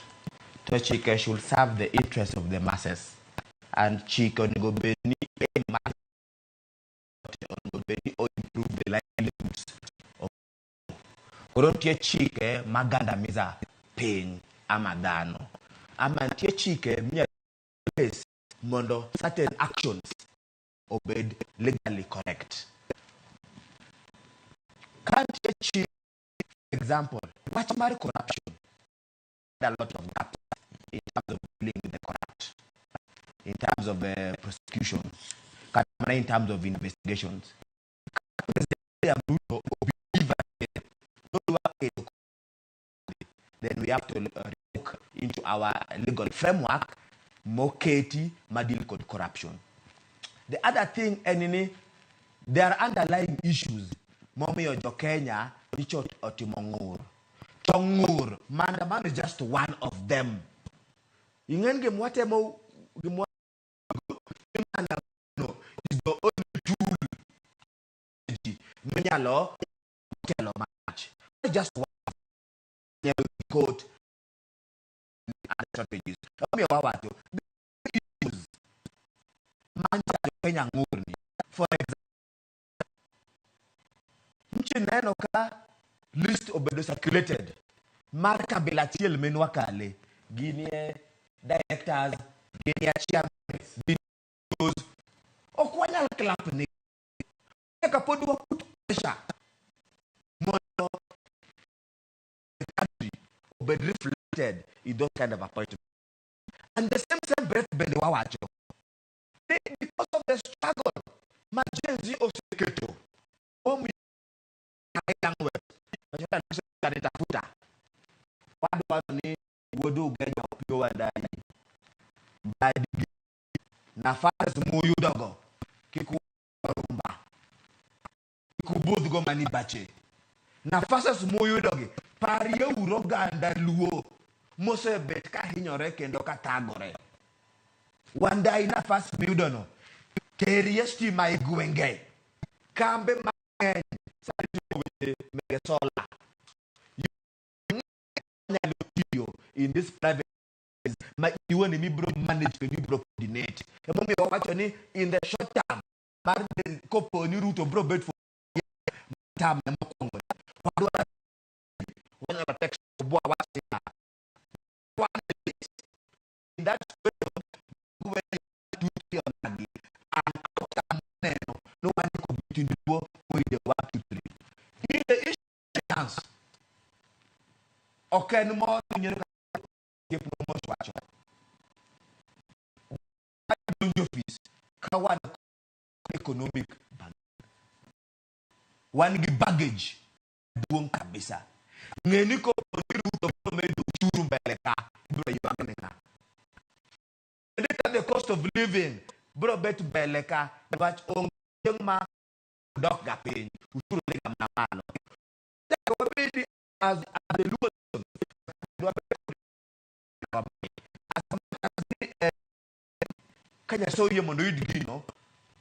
To chike should serve the interest of the masses. And chike onego bed ni aim mar onego bed ni o improve the livelihoods of Koro nitie chike magandamiza piny ama dhano. Ama nitie chike minyalo place mondo certain actions obed legally correct. Ka nitie chik, for example, wach mar corruption a lot of gaps in terms of dealing with the corrupt, in terms of prosecutions, kata mana in terms of investigations. Ka President William Ruto obelieve nodwa kedo then we have to look into our legal framework moketi ma deal kod corruption. The other thing en ni there are underlying issues momiyo jo Kenya nyicho otimo ng'ur. To ng'ur, maandamano is just one of them. Ing'en gima watemo gima ni maandamano is the only tool ji minyalo telo marach. Just one. court and strategies. Omiyo wawacho the issues mancha Kenya ng'urni. For example, nchi neno ka list obedo circulated mar kabila achiel minwa kale ginie directors, ginie chairman, ginie ok wanyal clap ni nyaka pod wa put pressure mondo the country obed reflected in those kind of appointments. And the same breath bende wawacho ni because of the struggle ma Gen Z oseketo omiyo tafuta wadwaro ni wuod Ugenya Opiyo Wandayi Mbadi nafas muyudogo kik rumba kik ubudhgo mani bache nafases muyudogi parieuru oganda Luo mosebet ka hinyore kendo ka thagore. Wandayi nafas miyudono terie stima e gwenge kambe mang'eny sani timo weche mege solar nyalo tiyo in this private ma iwuon ema ibiro manage kendo ibiro coordinate. Emomiyo wawacho ni in the short term mar kopo ni Ruto biro bet for term mokwongo wadwaro wanyalo text bwa wach niya in that situation we onagi and outcome neno no wandiko nyithind Luo moyudo 1 2 3 in the issue chance ok en mor nyiero kaka mos wacho donjo ofis ka wan economic wan gi baggage maduong' kabisa. Ng'e ni kopo ni Ruto biro medo ushuru mbele ka ibiro ywak ni ng'a. Bende ka the cost of living biro bet mbele ka niwach onge chieng' ma dok ga piny ushuru dhi ga mana malo. Nyaka wabedi as the Luo wabed as much as ni, ka Nyasaye oyie mondo oyud gino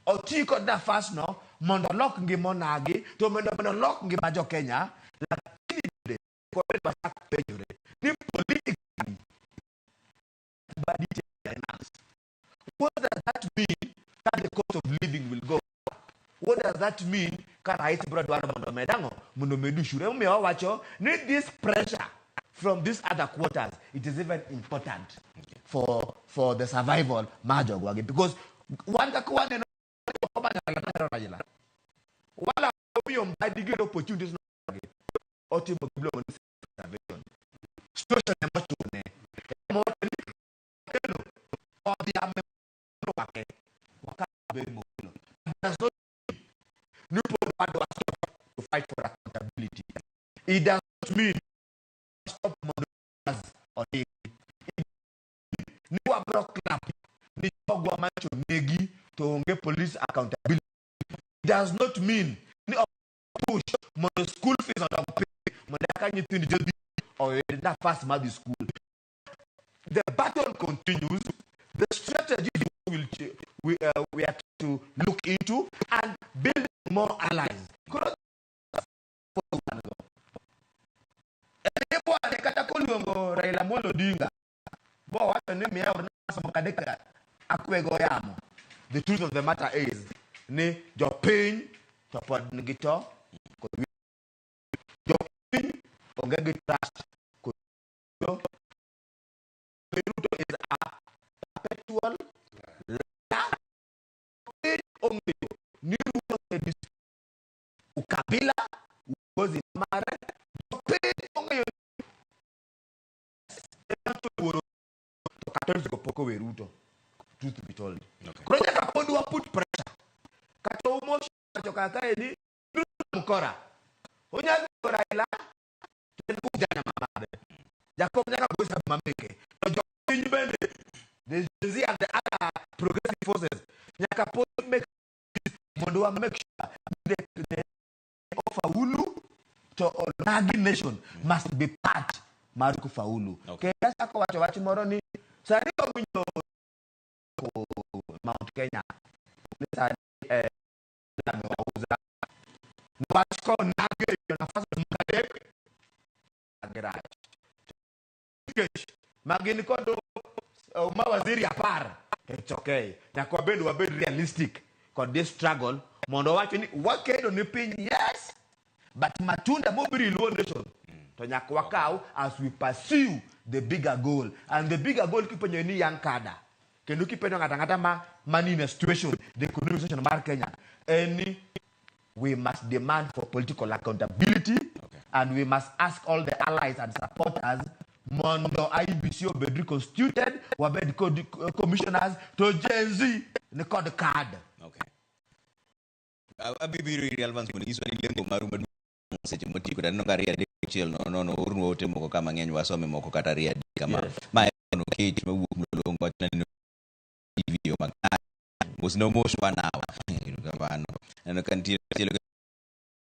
oti kod nafas no mondo olok ngima onagi to mondo olok ngima jo Kenya lakini bende wabed wachak penjore ni politically body finance what does that mean ka the cost of living will go up? What does that mean ka rais biro dwaro mondo omed ang'o mondo omed ushuru emomiyo wawacho ni this pressure from these other quarters it is even important for the survival mar jogwagi because wan kaka waneno Raila wala omiyo Mbadi gi opportunities otimo gimiluongo ni salvation situation ema ochune ema wacho ni kelo odhiambe rwake wakabe mokelo does not mean ni pod wadwa stop to fight for accountability. It does not mean stop mondo odhi ni wabro clap ni jogwa macho negi to onge police accountability. It does not mean ni ok push mondo school fees odog piny mondo eka nyithind jodhi oyud nafas mar dhi school. The battle continues. The strategy we are to look into and build more allies. Koro bwana kata koluongo Raila Amolo Odinga bo wacho ni miya orna somo kadek akwego yamo. The truth of the matter is ni jopiny to pod nigi to kod jopiny onge gi trust kod Ruto is a perpetual liar. Piny ong'eyo ni Ruto osedis ukabila uongozi mare. Jopiny ong'eyo ni wuoro to kata go pok owe Ruto. Truth be told. Koro nyaka pod wa put pressure. Kata umosh wacho kaka kae ni Ruto mkora. Onyalo Raila to en ujana mamare. Jakom nyaka go hesabu mameke. To jopiny bende the Gen Z and the other progressive forces nyaka pod make mondo wa make sure the ofaulu to onagi nation must be part mar kufaulu. Okay. Kendo achako wacho wach moro ni sani owinjo ko Mount Kenya ni sani amewauza wach konage nafasi adek rach. kech ma gin kod mawaziri 10, it's okay. Nyaka wabed realistic kod this struggle mondo wacho ni wakedo ni piny, yes, but matunda mobiro i Luo nation to nyaka wakaw as we pursue the bigger goal. And the bigger goal, kipenjo ni young cadre, kendo kipenjo ng'ato ang'ata ma mani in a situation, the economic situation mar Kenya en ni we must demand for political accountability. And we must ask all the allies and supporters mondo IEBC obed reconstituted, wabed kod commissioners to Gen Z ni kod card. Okay. Abibiro iri Alvance mondo inyiswa ni lengo maru maduong' seche motieko to aneno ka 2 3 1 0 0 ornwa ote moko ka mang'eny, wasome moko kata 2 3 kama. Ma en Okech mawuok Mlolongo, wacho ni TV yo makare. Mos no mos wanawa. Erokamano. Aneno ka nitie machielo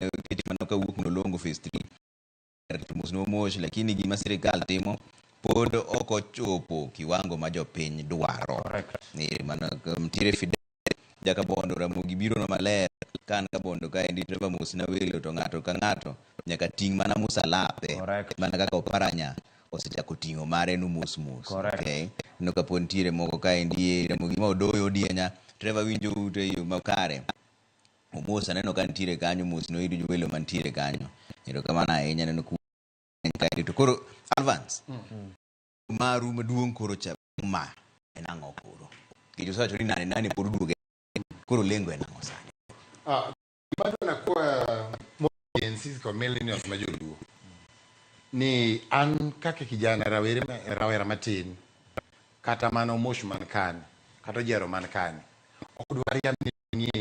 Okech mano kawuok Mlolongo phase 3. Mos no mos, lakini gima sirikal timo pod ok ochopo kiwango ma jopiny dwaro. Mano nitiere Fidel Jakabondo Ramogi biro no maler ka an Kabondo kaendi. Trevor, mos na welo to ng'ato ka ng'ato nyaka ting' mana musalape mana kaka Oparanya osechako ting'o mare no mos mos. Okay. No kapo nitiere moko kaendi Ramogi ma odoyo odienya. Trevor winjo ute e yo makare. Omos aneno ka nitiere kanyo, mos no ir welo mantiere kanyo. Erokamano ahinya, aneno ku kaendi. To koro Alvance, maru maduong' koro cha ma en ang'o koro? Nikech osewacho ni nane nane pod oduoge. Koro lengo en ang'o sani? Ah, bado nakuwa Gen Z kod millennials ma joluo ni an kaka kijana rawere, rawera matin, kata mana Omosh man kani kata Ojero man kani ok dwar yamni nie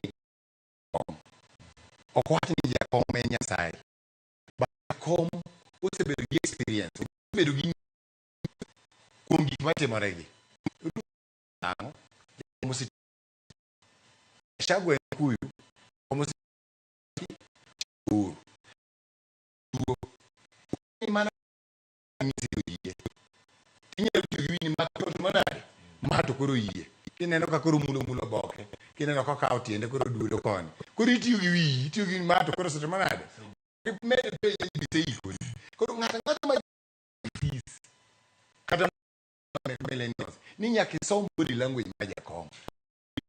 kom. Ok wach ni jakom en Nyasaye, but jakom osebedo gi experience, osebedo gi kuom gik matimore gi ang'o. Jakom Gachagua en Kikuyu, jakom Uhuru tuo ni mana nyisi oyie, inyalo tiyo gi wini ma to manade ma to koro oyie, kineno ka koro mulo mulo oboke, kineno ka okawo tiende koro duodo koni, koro itiyo gi wiyi, itiyo gi ma to koro osetimo nade, med penje ni biseikori. Koro ng'ato ang'ata ma fees kata millennials ni nyaka isom body language ma jakom.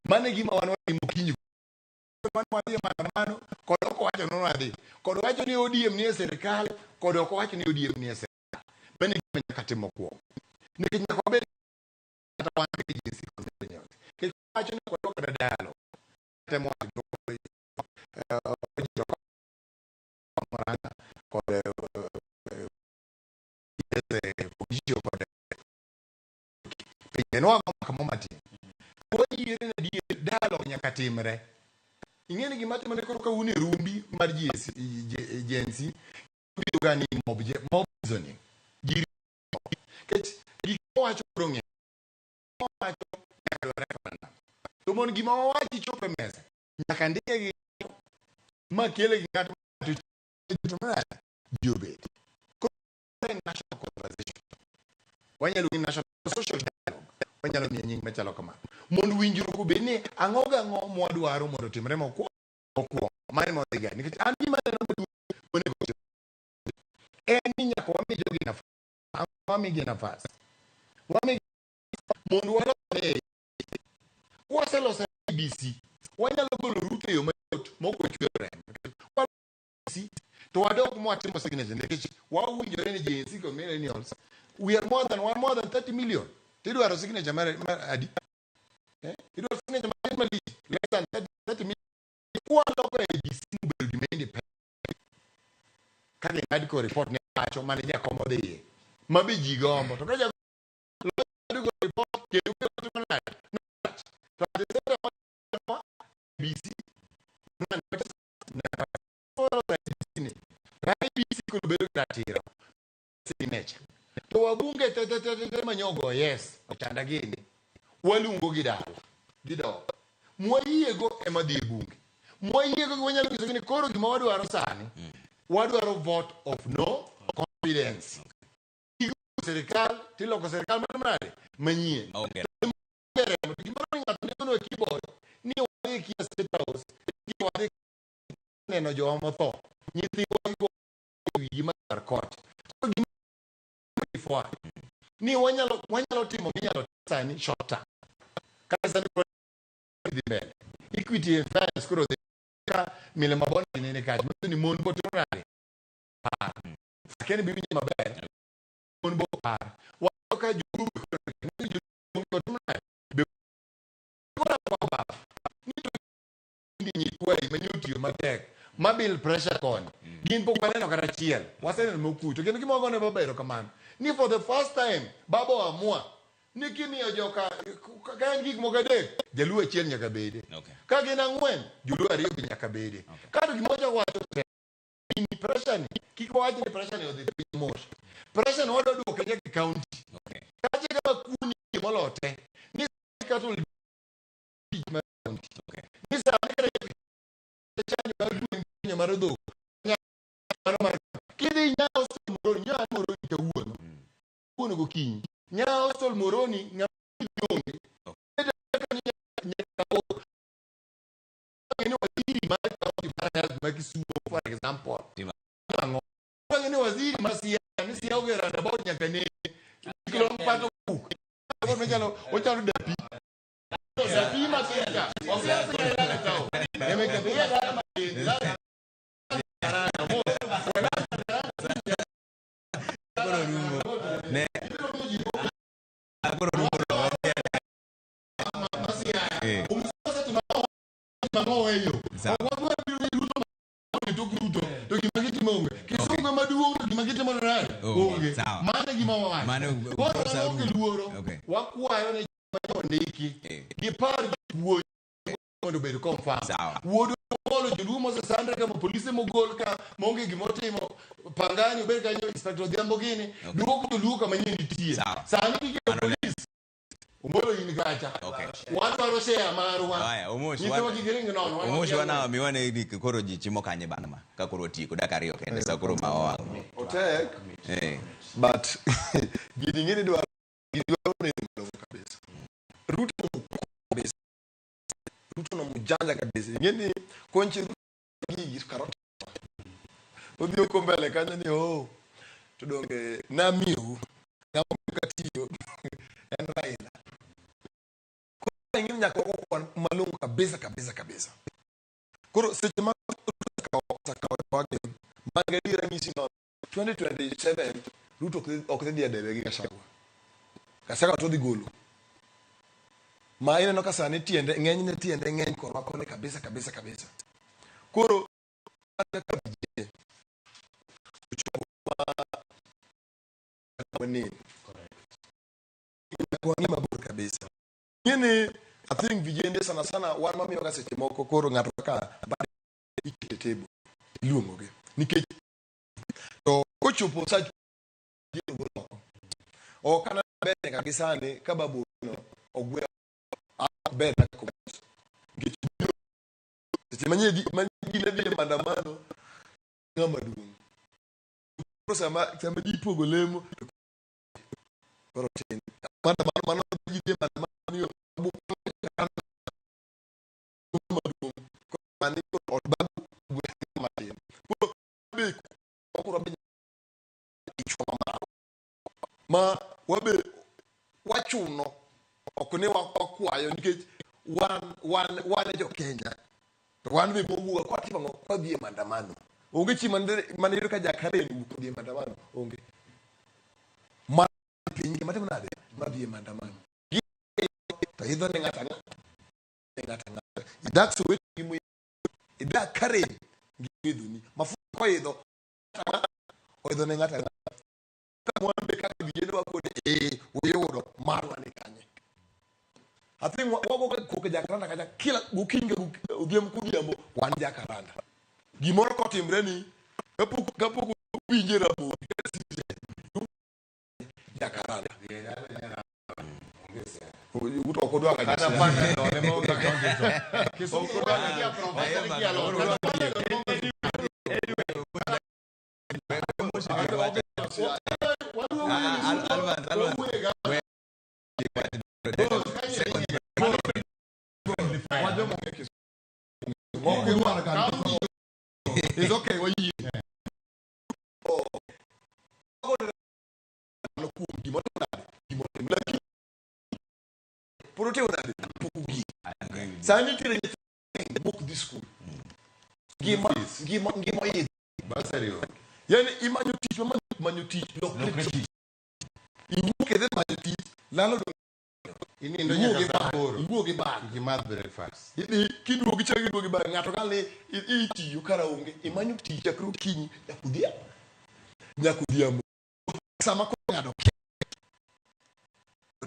Mano e gima wan watimo kiny wan wadhi e maandamano kod ok owacho ni wadhi kod wacho ni ODM ni e sirikal kod ok owacho ni ODM ni e sirikal. Mano e gima nyaka tim mokwongo, nikech nyaka wabed kata wan kaka Gen Z kod millennials, nikech wacho ni ok wadwa kata dialogue, temo wacho Murang'a kod Pogio kod pinje nwago mbaka mo matin wayiere na adier, dialogue nyaka timre. Ing'e ni gima timore koro ka un e rumbi mar Gen Z biro ga ni mob reasoning ji nikech gik mawacho koro ng'eny, mawacho nyaka dwar referendum to mondo gima wawachi chop e mesa nyaka ndike gi ma kele gi ng'ato to ji obet. Koro en national conversation, wanyalo gi national social dialogue, wanyalo miye nying machalo kamano mondo winjruok obed ni ang'o gang'o mwadwaro mondo otimre mokwongo. Mano ema wadhi ga, nikech an gima aneno maduong' monego otim en ni nyaka wami jogi nafas. Wamigi nafas, wamigi mondo walose. Kwaseloso IEBC, wanyalo golo Ruto e yo mayot mok wachwero remo. IEBC, to wadok mwatimo signature, nikech wawinjore ni Gen Z kod millennials we are more than one, more than 30 million. Tidwaro signature mar adi? Eh? Idwaro signature matin malich less than 30, 30 million. Kwaloko IEBC mobedo gima independent kaka NADCO report ne wacho mane jakom odhiye ma be ji gombo, to ka jakom NADCO report kendo biro timo nade to at the same time IEBC ni IEBC koro bedo gi ratiro signature to wabunge te te te te te manyogo yes ochanda gini waluongo gi dala gidok mwayiego ema dhi e bunge. Mwayiego wanyalo nyisogi ni koro gima wadwaro sani, wadwaro vote of no confidence. Igolo sirikal tiloko sirikal mar nade manyien. Maonge remo. To gimoro ni ng'ato ndiko e keyboard ni wadhi kia State House, ki wadhi neno jowa motho, nyithiwa igo wigi mar koch. Koro gima before. Ni wanyalo timo minyalo sani short term. Kata sani koro dhi mbele. Equity and fairness koro dhi ka mile mabonde nene kacha. Manyiso ni mon bo timo nade? Par. Akia ni biwinjo maber. Mon bo par. Wayudo ka joluo be koro ni joluo bo timo nade? Be koro kwa ni to ndi nyikwayi mane otiyo matek ma build pressure koni gin pok waneno kata achiel waseneno mokuch to kendo gima wagone baba erokamano ni for the first time baba oamua ni kimiyo joka ka en gik moko adek jaluo achiel nyaka bede ka gin ang'wen joluo ariyo be nyaka bede kato gima wachako wacho ni pressure ni kik wawach ni pressure ni odhi piny mos pressure ni wadwa duoke nyaka e county kache kama kuoni molo te ni kata tich mar county ni sani kata chanjo mar gwen chanjo mar dhok mano mar kidhi Nyayo Hostel Moroni Nyayo Moroni kawuono kawuono gokinyi Nyayo Hostel Moroni ng'ama idhi onge nyaka ni waziri mar county mar health ma Kisumu for example ang'o ni waziri mar Siaya ni Siaya ogero roundabout nyaka ne kilom pato buk ochalo ochalo dapi dapi matin ka ok ilal e town eme ka dala matin Koro rumo. Ne. Koro rumo. Eh. Sawa. Ruto to gima gitimo onge Kisumu maduong' to gima gitimo nade Onge. onge Sawa. mano e gima wawacho Mano koro kosa waonge rumo. luoro Okay. wakwayo ne joma ondiki gipar jopuonj mondo obed confirm wuod Opollo joluo mosesandre kama polise mogol ka maonge gimotimo Pangani obed kanyo inspector Odhiambo gini duoko joluo kama nyien nitie sani kiketo polis Omolo in kacha wadwaro share marwa Haya, Omosh, nyithiwa wan- kik ring nono wan Omosh wakia wana miwane ni koro ji chimo kanye bang' ma ka koro otieko dakika ariyo kende sa koro ma owang'. Otek. Eh. But gini ing'e ni dwaro gini dwaro neno malong'o kabisa. Ruto no kabisa. Ruto no mjanja kabisa. Ing'e ni konchi Ruto gigi karot. Odhi oko mbele kanyo ni oh to donge namiyou ng'ama katiyo en Raila. Koro ing'e ni nyaka wago kwan malong'o kabisa kabisa kabisa. Koro seche ma Ruto osekawo wagi man gadiera nyisi nono 2027 Ruto ok dhi e debe gi Gachagua. Gachagua to dhi golo. Ma ineno ka sani tiende ng'enyne tiende ng'eny korwa koni kabisa kabisa kabisa. Koro wan kaka vijana ochopo ma wanene. Nyaka wang'i mabor kabisa. Ng'eni I think vijende sana sana wan mamiyo ga seche moko koro ng'ato kaka Mbadi ikete table iluongo gi nikech to kochopo sa gol oko ok ana ber nyaka gi sani ka babu no ogwe ok ber na kaka nikech biro seche manye ji ma ji ne dhi e maandamano ng'ama duong' koro sama ji pogo lemo to koro tin maandamano mano ji dhi e maandamano ni babu ng'ama duong' koro sani koro od babu matin koro be koro be kichwa mamalo ma wabe wachuno ok ni wakwayo nikech wan e jo Kenya to wan be mowuok kwatimo ang'o kwadhi e maandamano onge chi mane yudo ka jakaren wuok odhi e maandamano onge ma piny matimo nade madhi e maandamano to idho ne ng'ato ang'ata ne ng'ato ang'ata idak Soweto gi idak Karen gi muidhoni mafuta koidho oidho ne ng'ato ang'ata ka mwambe kaka vijende wakone eh uyudo marwa ni kanye I think wago koko Jakaranda kacha kila gokinyi ka odhiambo kodhiambo wan Jakaranda gimoro kotimre ni kapok winje Ramogi kata Citizen Jakaranda Uto ok odwa ga Kata josiasa. Panadol ema onge county to. Kisumu kia professor kia lo. Kata Panadol ema onge. It's okay, wayie. Kuom gima nade. Pod otimo nade? Pok ogik. Sani nitiere nyithindo mok dhi skul. Ngima ngima ngima oidho. Bursary onge. Yani imanyo tich ma manyo tich lokre Lokre tich. Iwuok idhi manyo tich lalo dong Inindo iwuok nyaka gi saa bag, aboro. iwuok gi bag. Kik imadh breakfast. Idhi kiduogo ichako iduogo gi bag ng'ato kal ni itiyo kara onge imanyo tich chakre okinyi nyaka odhiambo. Nyaka odhiambo. Sama koro ng'ado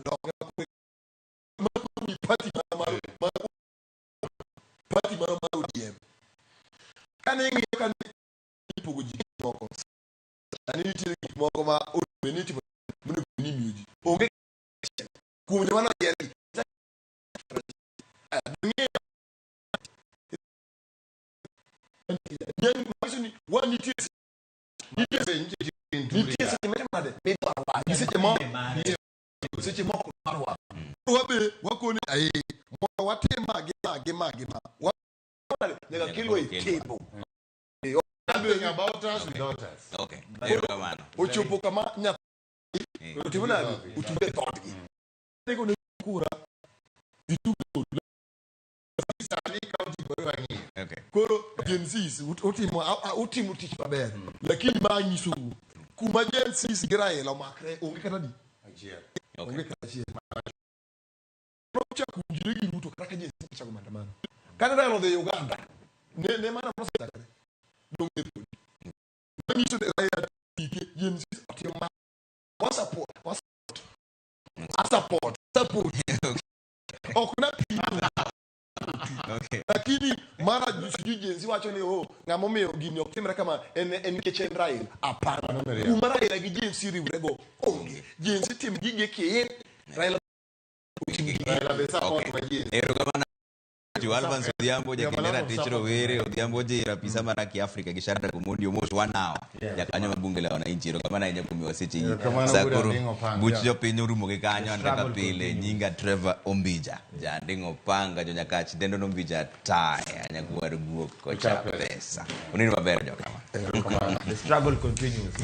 donge ma party mar mar party mar mar ODM. Kane ing'iyo kane ipogo ji gik moko sani nitiere gik moko ma onego ni itimo monego bed ni imiyo ji. Onge kuom joma noyier gi. Manyiso ni wan nitie nitie seche mitimo nade midwaro gi seche mo seche moko dwarwa. Wabe wakoni ai mondo watim ma gi ma gi ma gi ma. Nyaka kelwa e table. Nothing about us without us. Okay. Erokamano. Ochopo kama nyathi otimo nade otuge e dhoodgi. Nego ne kura gitugo Sani county koro wang'iyo. Okay. Koro Gen Zs utimo utimo tich maber. Lakini ma anyisou kuma Gen Zs gi Raila omakre onge kata di. Achiel. Onge kata achiel. Nochako winjre gi Ruto kata ka Gen Z ochako maandamano. Kane Raila odhi Uganda ne maandamano osechakre. Donge podi. Manyiso ni Raila tike Gen Z otimo ma wa support wa support a support support ok na pimo Okay. lakini mara sijui Gen Z wacho ni oh ng'ama omiyo gini ok timre kama en en nikech en Raila hapana kuma Raila gi Gen Z riwrego onge Gen Z tim gige kiin Raila otim gige Raila be support Okay. ma Gen Z. Erokamano Jo Alphonse Odhiambo jakende Jamala ratich support. rowere Odhiambo Jira apisa mar Haki Afrika gi Shadrack Omondi Omosh one hour jakanyo mar bunge la wananchi erokamano ahinya kuom miyowa seche gi Erokamano Sa wuod koro Anding' Opanga. buch jopiny orumo gi kanyo an kaka Struggle pile continues. nyinga Trevor Ombija Janding' Opanga jonyakach dendo Ombija taya nyakwar guok kocha pesa unindo maber jokama The struggle continues.